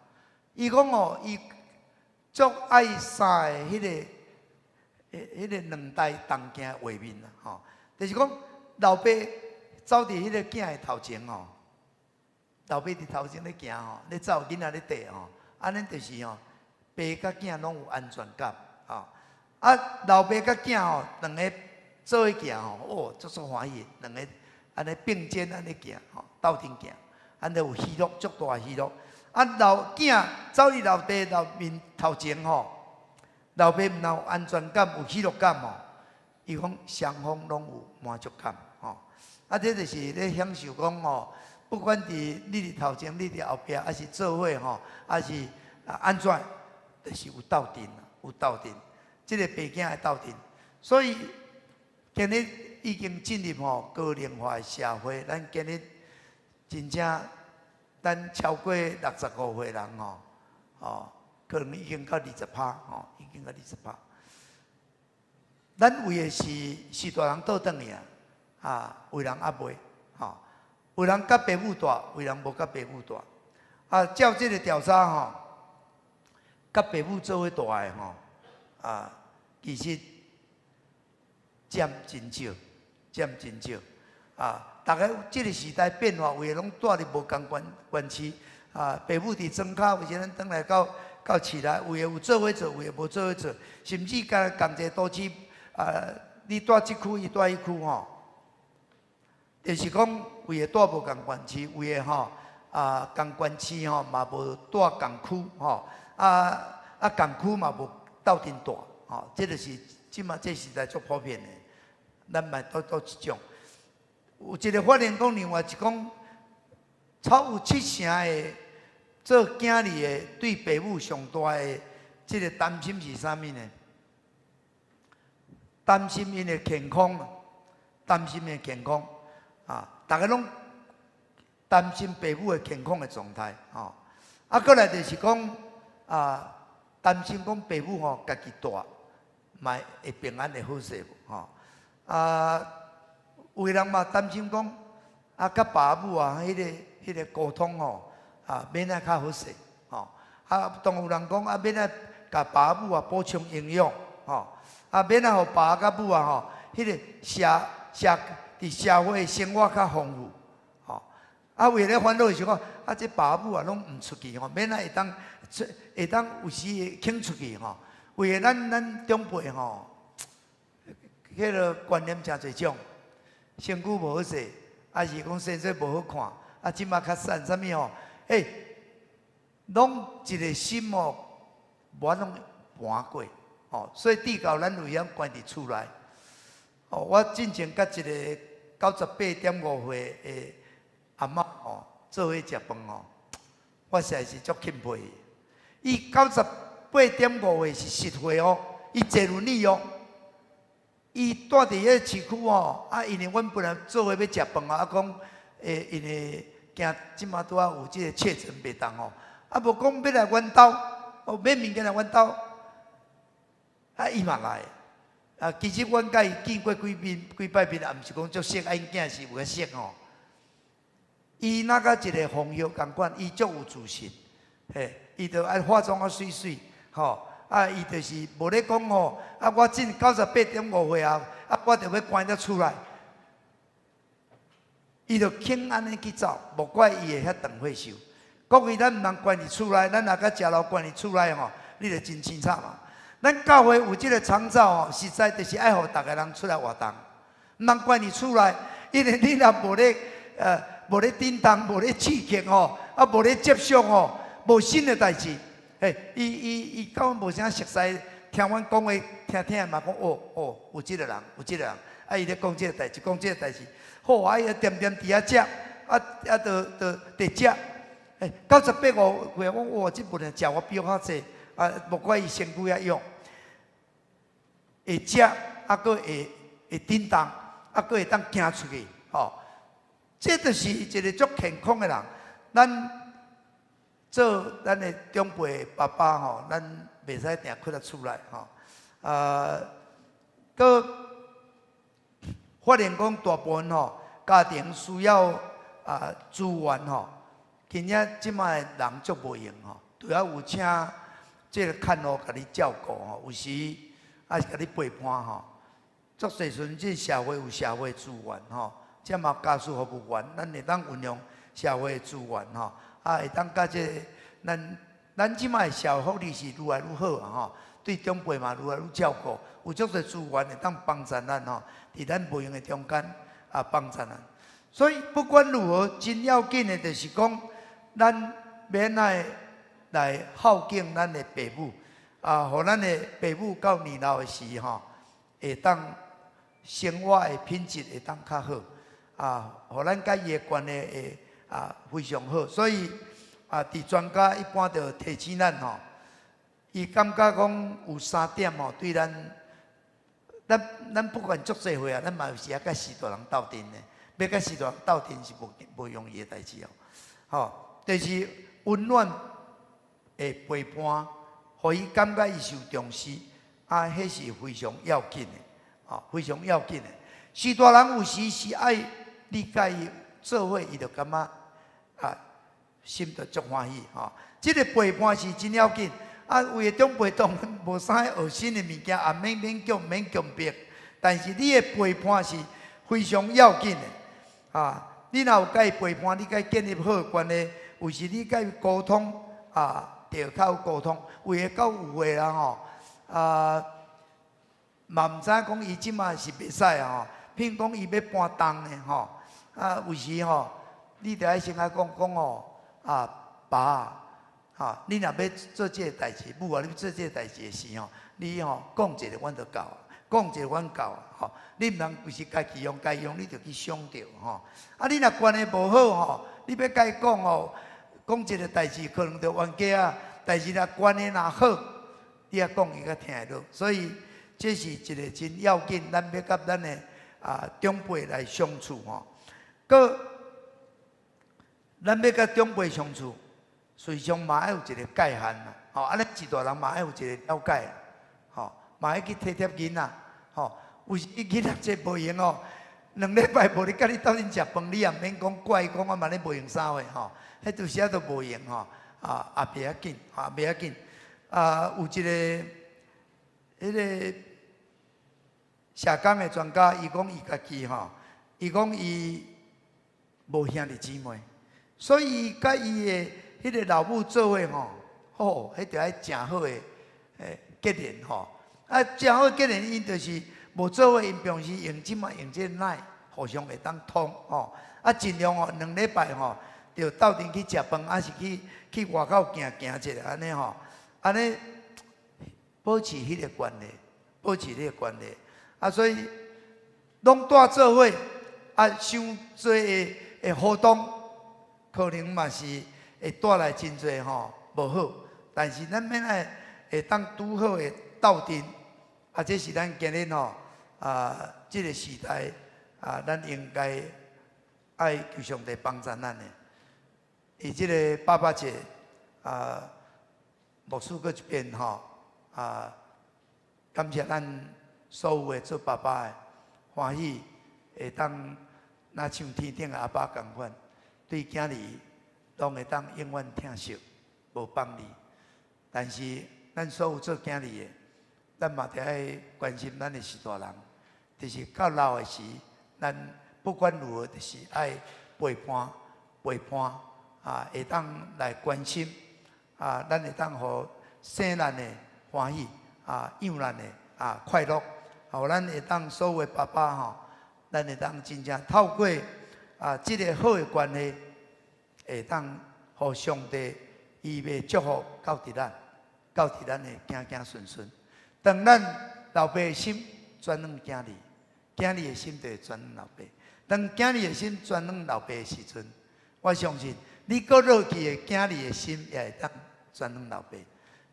[SPEAKER 2] 伊講哦，伊足愛三个彼个、彼個兩代同行的畫面啦，吼，就是講老爸走佇彼个囝的頭前吼，老爸佇頭前咧行吼，咧走，囡仔咧綴吼，按呢就是吼，爸佮囝攏有安全感，吼。啊，老爸佮囝吼，兩个做伙行吼，哦，足足歡喜，兩个按呢並肩按呢行吼，鬥陣行，按呢有喜樂，足大喜樂。啊，老囝走佇老爸老面頭前吼，老爸毋但有安全感，有喜樂感吼。伊講雙方攏有滿足感，吼。啊，這就是咧享受講吼，不管佇你佇頭前，你佇後壁，抑是做伙吼，抑是按怎，就是有鬥陣，有鬥陣。這个爸囝的鬥陣，所以今日已經進入吼高齡化的社會，咱今日真正咱超過65歲人吼，哦，可能已經到20趴吼，已經到二十趴。咱為的是是大人倒轉去啊，啊，有人猶未，吼，有人佮爸母蹛，有人無佮爸母蹛。啊，照這个調查吼，佮爸母做伙蹛的吼，啊，其實佔真少，佔真少。啊，逐家這个時代變化，有的攏蹛佇無仝縣縣市，啊，爸母佇莊跤，有時咱轉來到到市內，有的有做伙做，有的無做伙做，甚至共仝一个都市，啊，你蹛這區，伊蹛彼區吼，就是講有的蹛無仝縣市，有的吼啊仝縣市吼嘛無蹛仝區吼，啊啊仝區嘛無鬥陣蹛，吼，這就是這馬這時代足普遍的，咱嘛都都這種。有一個發現講，另外一講，超有七成的做囝兒的對爸母上大的這個擔心是啥物呢？擔心𪜶的健康，擔心𪜶的健康，啊，逐家攏擔心爸母的健康的狀態，吼。啊，閣來就是講，啊，擔心講爸母吼家己蹛，嘛會平安會好勢無，吼。啊，有的人嘛擔心講，啊，佮爸母啊，彼个溝通吼，啊，欲按怎較好勢，吼。啊，當有人講啊，欲按怎共爸母啊補充營養，吼。啊，欲按怎予爸佮母啊吼，彼个社社佇社會生活較豐富，吼。啊，為咧煩惱是講，啊，這爸母啊攏毋出去吼，欲按怎會當出會當有時會肯出去吼。為了咱咱長輩吼，彼个觀念誠濟種，身軀無好勢，抑是講生做無好看，啊，這馬較瘦啥物吼？欸，攏一个心哦，無法攏盤過，吼，所以至到咱有閒關佇厝內。哦，我進前佮一个98.5歲的阿嬤吼做伙食飯吼，我實在是足欽佩伊。伊九十八點五歲是實歲哦，伊坐輪椅哦。伊蹛佇彼個市區吼，啊，因為阮本來做伙欲食飯啊，啊講，欸，因為驚這馬拄仔有這個確診袂當吼，啊無講欲來阮兜，哦買物件來阮兜，啊伊嘛來，啊其實阮佮伊見過幾面幾擺面，也毋是講足熟，啊𪜶囝是有較熟吼。伊若佮一個紅葉仝款，伊足有自信，嘿，伊就愛化妝啊媠媠，吼。啊，伊就是無咧講吼，啊，我這98.5歲啊，啊，我著欲關佇厝內，伊就肯按呢去走，無怪伊會遐長歲壽。各位，咱毋通關佇厝內，咱若佮食老關佇厝內吼，你就真凄慘嘛。咱教會有這个長照吼，實在就是愛予逐个人出來活動，毋通關佇厝內，因為你若無咧無咧振動，無咧刺激吼，啊，無咧接觸吼，無新的代誌。嘿，伊伊伊佮阮無啥熟似，聽阮講話，聽聽嘛講哦哦，有這个人，有這个人，啊，伊咧講這个代誌，講這个代誌，好啊，伊恬恬佇遐食，啊啊，就就佇食，欸，九十八五歲，我講哇，這份食我比我較濟，啊，無怪伊身軀遐勇，會食，啊，閣會會振動，啊，閣會當行出去，吼，這就是一個足健康的人，咱。做咱的長輩爸爸吼，咱袂使定困佇厝內吼。啊，閣發現講大部分吼家庭需要啊資源吼，今仔這擺的人足無閒吼，除了有請這个看護共你照顧吼，有時抑是共你陪伴吼。足濟時陣，這社會有社會資源吼，這嘛家事服務員，咱會當運用社會資源吼，啊，會當佮這個咱這擺社會福利是愈來愈好啊吼，對長輩嘛愈來愈照顧，有足濟資源會當幫助咱吼，佇咱無閒的中間啊幫助咱。所以不管如何，真要緊的就是講，咱欲按怎來孝敬咱的爸母，啊，予咱的爸母到年老的時吼，會當生活的品質會當較好，啊，予咱佮伊的關係會啊非常好。所以啊，佇專家一般就提醒咱吼，伊感覺講有三點吼，對咱，咱不管足濟歲啊，咱嘛有時啊佮序大人鬥陣的，欲佮序大人鬥陣是無容易的代誌哦。吼，就是溫暖的陪伴，予伊感覺伊受重視，啊，彼是非常要緊的，吼，非常要緊的。序大人有時是愛你佮伊做伙，伊就感覺啊，心就足歡喜，吼。這個陪伴是真要緊。啊，有的長輩當然無啥學新的物件，也免勉強免強迫。但是你的陪伴是非常要緊的，啊，你若有佮伊陪伴，你佮伊建立好的關係，有時你佮伊溝通啊，就較有溝通。有的到有的人吼，啊，嘛毋知影講伊這馬是袂使啊吼。譬如講伊欲搬重的吼，啊，有時吼，你著愛先共講講吼，啊，爸，吼，你若欲做這個代誌，母啊，你欲做這個代誌的時吼，你吼講一下，阮就到，講一下阮到，吼，你毋通規時家己用家己用，你就去想著吼。啊，你若關係無好吼，你欲共伊講吼，講一個代誌可能就冤家啊。但是若關係若好，你仔講伊較聽會落。所以這是一個真要緊，咱欲佮咱的啊長輩來相處吼。閣，咱欲佮長輩相處，隨常嘛愛有一個界限啦，吼，啊，咱序大人嘛愛有一個了解，吼，嘛愛去體貼囡仔，吼，有時囡仔這無閒哦，兩禮拜無咧佮你鬥陣食飯，你也毋免講怪講我嘛咧無閒啥貨吼，彼有時仔都無閒吼，啊，也袂要緊，啊，袂要緊，啊，有一個彼個社工的專家，伊講伊家己吼，伊講伊無兄弟姊妹，所以伊佮伊的彼個老母做伙吼，吼，彼著愛誠好的結連吼。啊，誠好結連，𪜶就是無做伙，𪜶平時用這馬用這個 LINE，互相會當通吼。啊，盡量吼兩禮拜吼，就鬥陣去食飯，抑是去外口行行一下，按呢吼，按呢保持彼個關係，保持彼個關係。啊，所以攏蹛做伙，啊，傷濟的活動，可能嘛是會帶來真濟吼無好。但是咱欲按怎會當拄好的鬥陣，啊，這是咱今日吼啊，這個時代啊，咱應該愛求上帝幫助咱的。佇這個爸爸節啊，牧師閣一遍吼啊，感謝咱所有的做爸爸的，歡喜會當若像天頂的阿爸仝款，對囝兒攏會當永遠疼惜，無放離。但是咱所有做囝兒的，咱嘛著愛關心咱的序大人，就是到老的時，咱不管如何，就是愛陪伴陪伴啊，會當來關心啊，咱會當予生咱的歡喜啊，養咱的啊快樂，予咱會當所有的爸爸吼，咱會當真正透過啊這個好的關係，會當予上帝伊的祝福到佇咱，到佇咱的子子孫孫。當咱老爸的心轉向囝兒，囝兒的心就會轉向老爸。當囝兒的心轉向老爸的時陣，我相信你閣落去的囝兒的心也會當轉向老爸。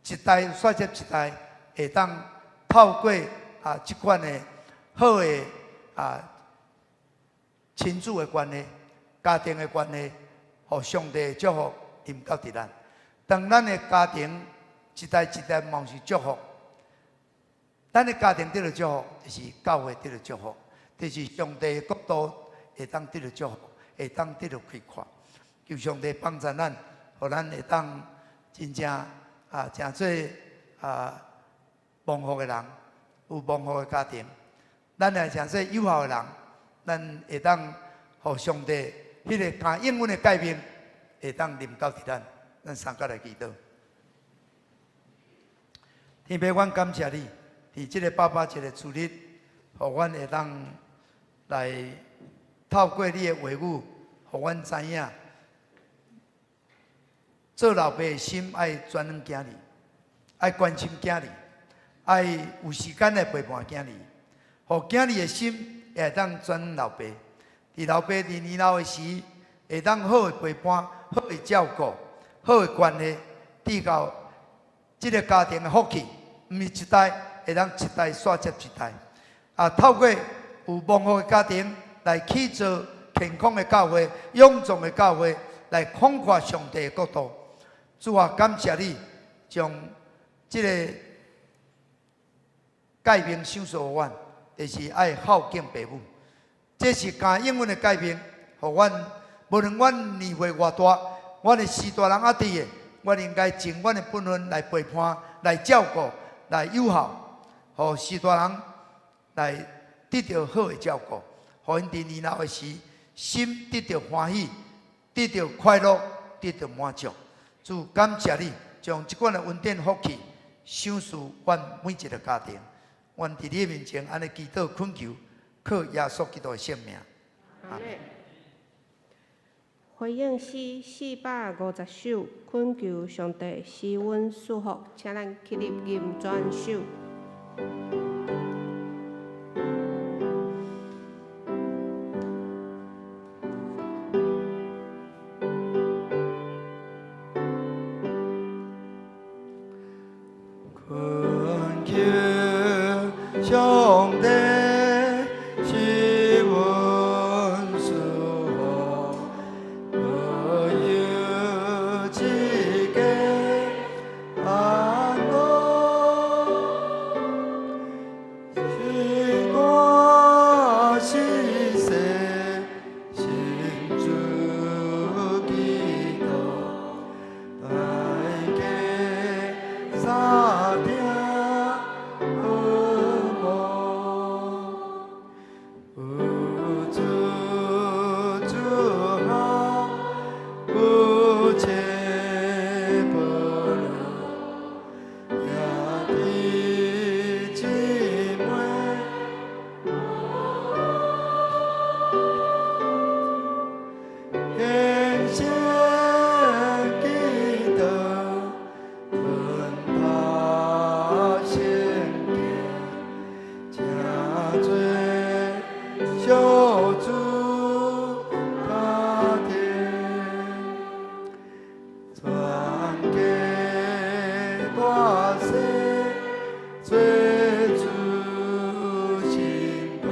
[SPEAKER 2] 一代煞接一代，會當透過啊這款的好的啊親子的關係、家庭的關係，予上帝的祝福臨到佇咱。當咱的家庭一代一代蒙受祝福，咱的家庭得著祝福，就是教會得著祝福，就是上帝的國度會當得著祝福，會當得著開闊。求上帝幫助咱，予咱會當真正啊，成做啊蒙福的人，有蒙福的家庭。咱來誠做有孝的人，咱會當予上帝彼个加永遠的誡命會當臨到佇咱，咱三甲來祈禱。天父，阮感謝你，佇這个爸爸節的主日，予阮會當來透過你的話語，予阮知影，做老爸的心愛專心囝兒，愛關心囝兒，愛有時間來陪伴囝兒，予囝兒的心也會當轉老爸。佇老爸佇年老的時，會當好的陪伴、好的照顧、好的關係，直到這个家庭的福氣，毋是一代會當一代紲接一代。啊，透過有蒙福的家庭來去做健康的教會、勇壯的教會，來擴闊上帝的國度。主啊，感謝你將這个誡命賞賜予阮，就是愛孝敬爸母。這是加永遠的誡命，予阮無論阮年歲偌大，阮的序大人猶佇的，阮應該盡阮的本分來陪伴、來照顧、來友好，予序大人來得著好的照顧，予𪜶佇年老的時，心得著歡喜，得著快樂，得著滿足。主感謝你，將這款的恩典福氣賞賜阮每一个家庭。阮佇你的面前按呢祈禱懇求，靠耶穌基督的聖名。
[SPEAKER 1] 阿們。回應詩450首，懇求上帝賜阮賜福，請咱起立吟全首。
[SPEAKER 2] 懇求上帝賜阮賜福，保佑一家安樂，是大是細，信主基督，大家三聽好無？有主主孝，有妻保羅，兄弟姊妹，虔誠祈禱，奮讀聖經，誠做小主家庭，全家大細做主信徒。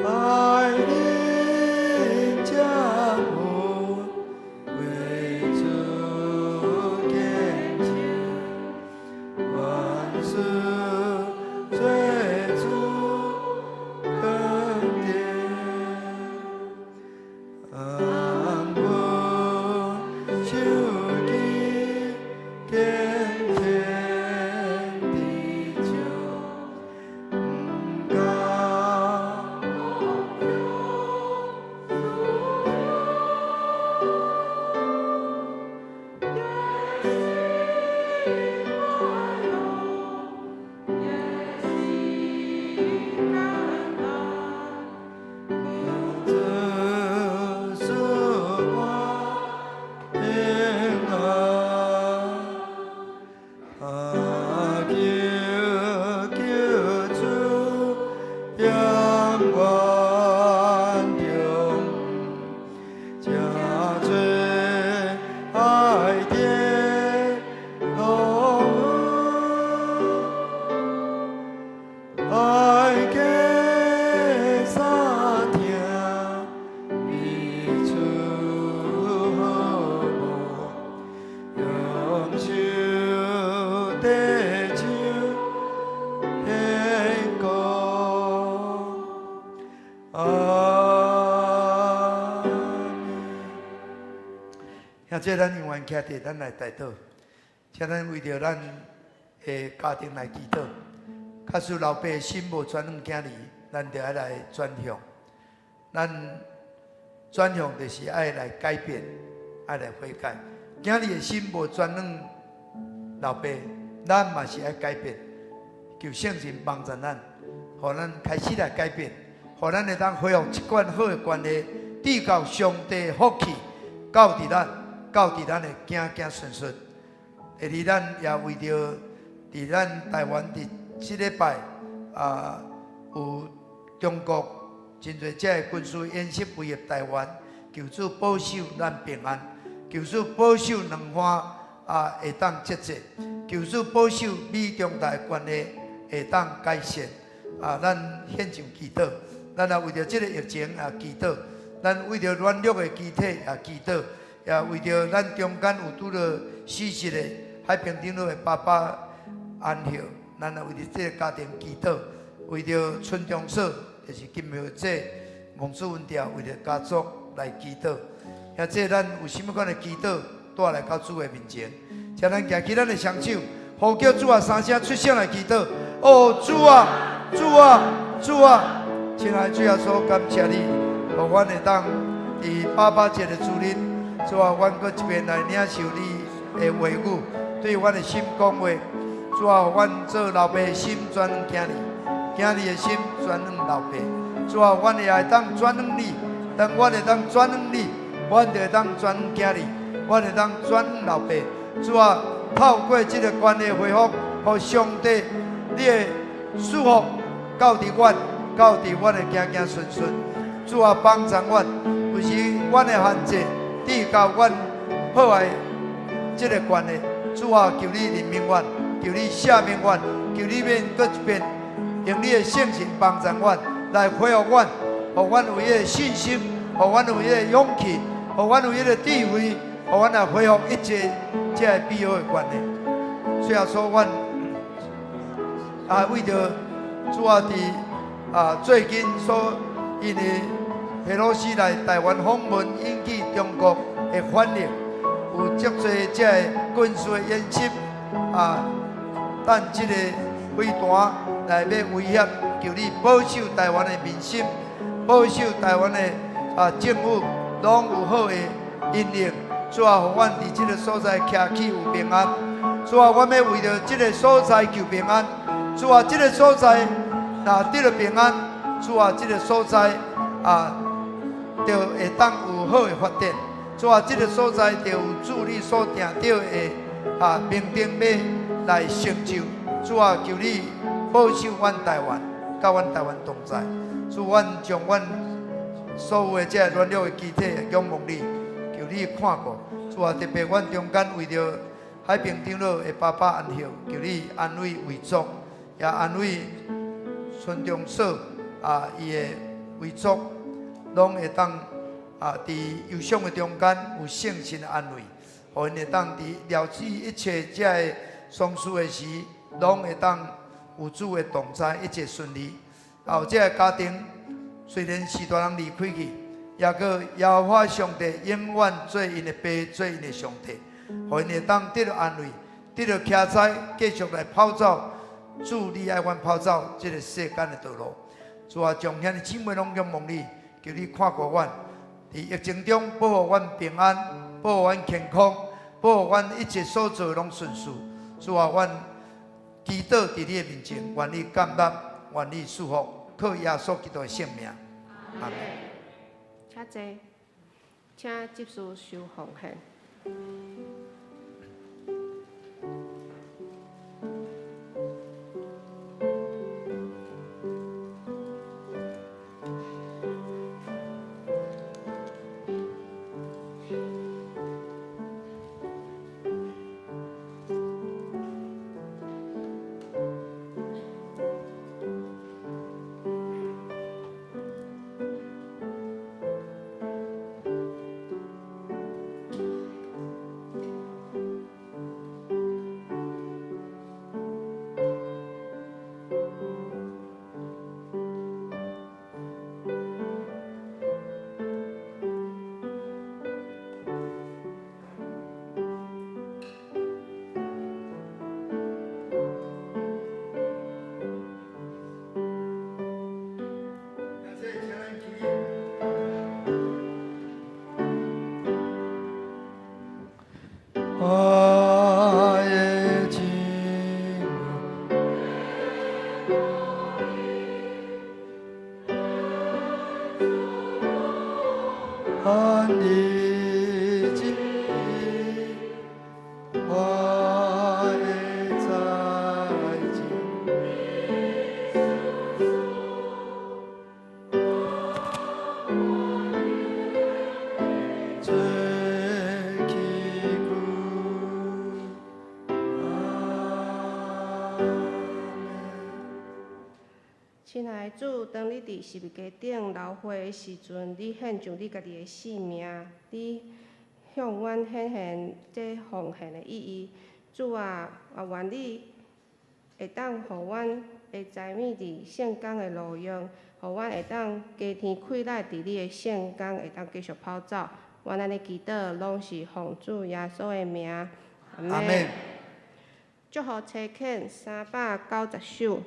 [SPEAKER 2] 愛恁將阮為主見證，萬事做主肯定，安穩守己堅天地上，毋敢。主賜兄弟，咱永遠徛佇咱來代禱，請咱為著咱的家庭來祈禱。假使老爸的心無轉向囝兒，咱就愛來轉向。咱轉向就是愛來改變，愛來悔改。囝兒的心無轉向老爸，咱嘛是愛改變。求聖神幫助咱，予咱開始來改變，予咱會當恢復這款好的關係，直到上帝福氣到佇咱，到佇咱的囝囝孫孫。第二，咱也為著佇咱台灣佇這禮拜啊，有中國真濟這个軍事演習威脅台灣，求主保守咱平安，求主保守兩岸啊會當節制，求主保守美中台關係會當改善。啊，咱獻上祈禱，咱也為著這个疫情也祈禱，咱為著軟弱的肢體也祈禱，也為著咱中間有拄著死一個海平長老的爸爸安息，咱也為著這个家庭祈禱，為著村長所，就是金苗姐、王子文調，為著家族來祈禱。兄弟，咱有啥物款的祈禱，帶來到主的面前，請咱舉起咱的雙手，呼叫主啊，三聲出聲來祈禱。哦，主啊，主啊，主啊！親愛的主耶穌，感謝你，予阮會當佇爸爸節的主日，主啊，阮閣一遍來領受你的話語，對阮的心講話。主啊，予阮做老爸的心轉向囝兒，囝兒的心轉向老爸。主啊，阮也會當轉向你，當阮會當轉向你，阮就會當轉向囝兒，阮會當轉向老爸。主啊，透過這個關係恢復，予上帝你的祝福到佇阮，到佇阮的囝囝孫孫。主啊，幫助阮，有時阮的限制，直到阮破壞這個關係。主啊，求你憐憫阮，求你赦免阮，求你免閣一遍，用你的聖神幫助阮，來恢復阮，予阮有彼个信心，予阮有彼个勇氣，予阮有彼个智慧，予阮來恢復一切這个美好的關係。主耶穌，阮啊為著主啊，佇啊最近所因為佩洛西來台灣訪問，引起中國的反應，有足濟這个軍事的演習啊，等這个飛彈來欲威脅，求你保守台灣的民心，保守台灣的啊政府，攏有好的引領。主啊，予阮佇這个所在徛起有平安。主啊，阮欲為著這个所在求平安。主啊，這个所在若得著平安，主啊，這个所在啊，就會當有好的發展。主啊，這个所在就有主你所定著的啊明燈欲來成就。主啊，求你保守阮台灣，佮阮台灣同在。主，阮將阮所有的這个軟弱的肢體仰望你，求你看顧。主啊，特別阮中間為著海平長老的爸爸安息，求你安慰遺族，也安慰孫中嫂啊，伊的遺族，攏會當啊，佇憂傷的中間有聖神的安慰，予𪜶會當佇了解一切這个喪事的時，攏會當有主的同在，一切順利。啊，這个家庭雖然是大人離開去，抑閣耶和華上帝永遠做𪜶的爸，做𪜶的上帝，予𪜶會當得著安慰，得著徛在繼續來跑走主你愛阮跑走這个世間的道路。主啊，將兄弟姊妹攏仰望你，求你看顧阮，佇疫情中保護阮平安，保護阮健康，保護阮一切所做攏順遂。主啊，阮祈禱佇你的面前，願你感恩，願你祝福，靠耶穌基督的聖名。阿們。
[SPEAKER 1] 請坐，請執事收奉獻。
[SPEAKER 2] 我的情。安利之，我的在情。做起久，阿们。
[SPEAKER 1] 亲爱的主，当你伫十字架顶流血的时阵，你献上你家己的性命，你向阮显现这奉献的意义。主啊，也愿你会当予阮的知影伫圣工的路用，予阮会当加添气力伫你的圣工会当继续跑走。阮按呢祈祷，拢是奉主耶稣的名。阿
[SPEAKER 2] 阿们。
[SPEAKER 1] 祝福差遣390首。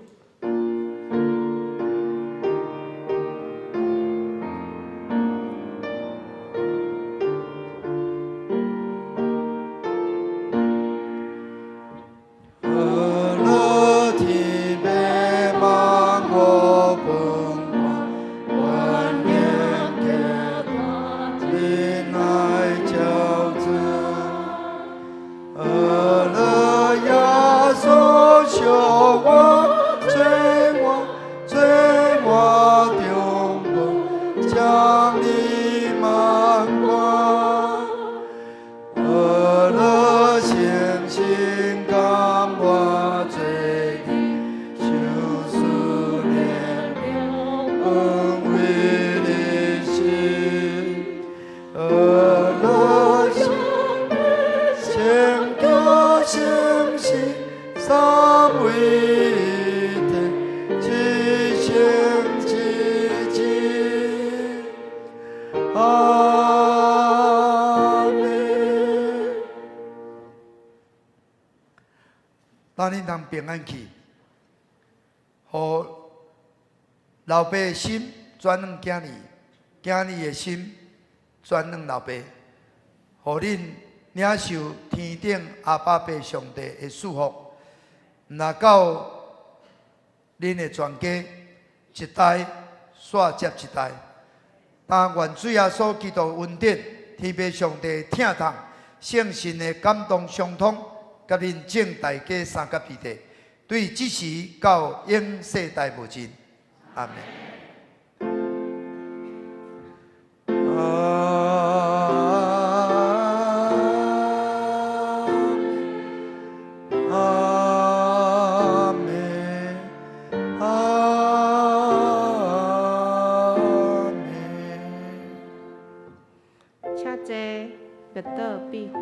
[SPEAKER 2] 呵乐天父万我分我，愿念恁爱教子。呵乐耶稣相我，做我做我中保，将你万关。呵乐诚心甘我做你，受思念恩惠的心。呵乐圣洁圣神三位一体，一生一世。阿们。咱恁通平安去，予老爸的心转向囝儿，囝儿的心转向老爸，予恁领受天顶阿爸父上帝的祝福，毋若到恁的全家一代煞接一代。但愿主耶稣基督恩典、天父上帝的疼痛、圣神的感动相通，佮恁众大家相佮彼得，对这时到永世代无尽。阿们。阿们，阿们。
[SPEAKER 1] 请坐，默祷闭会。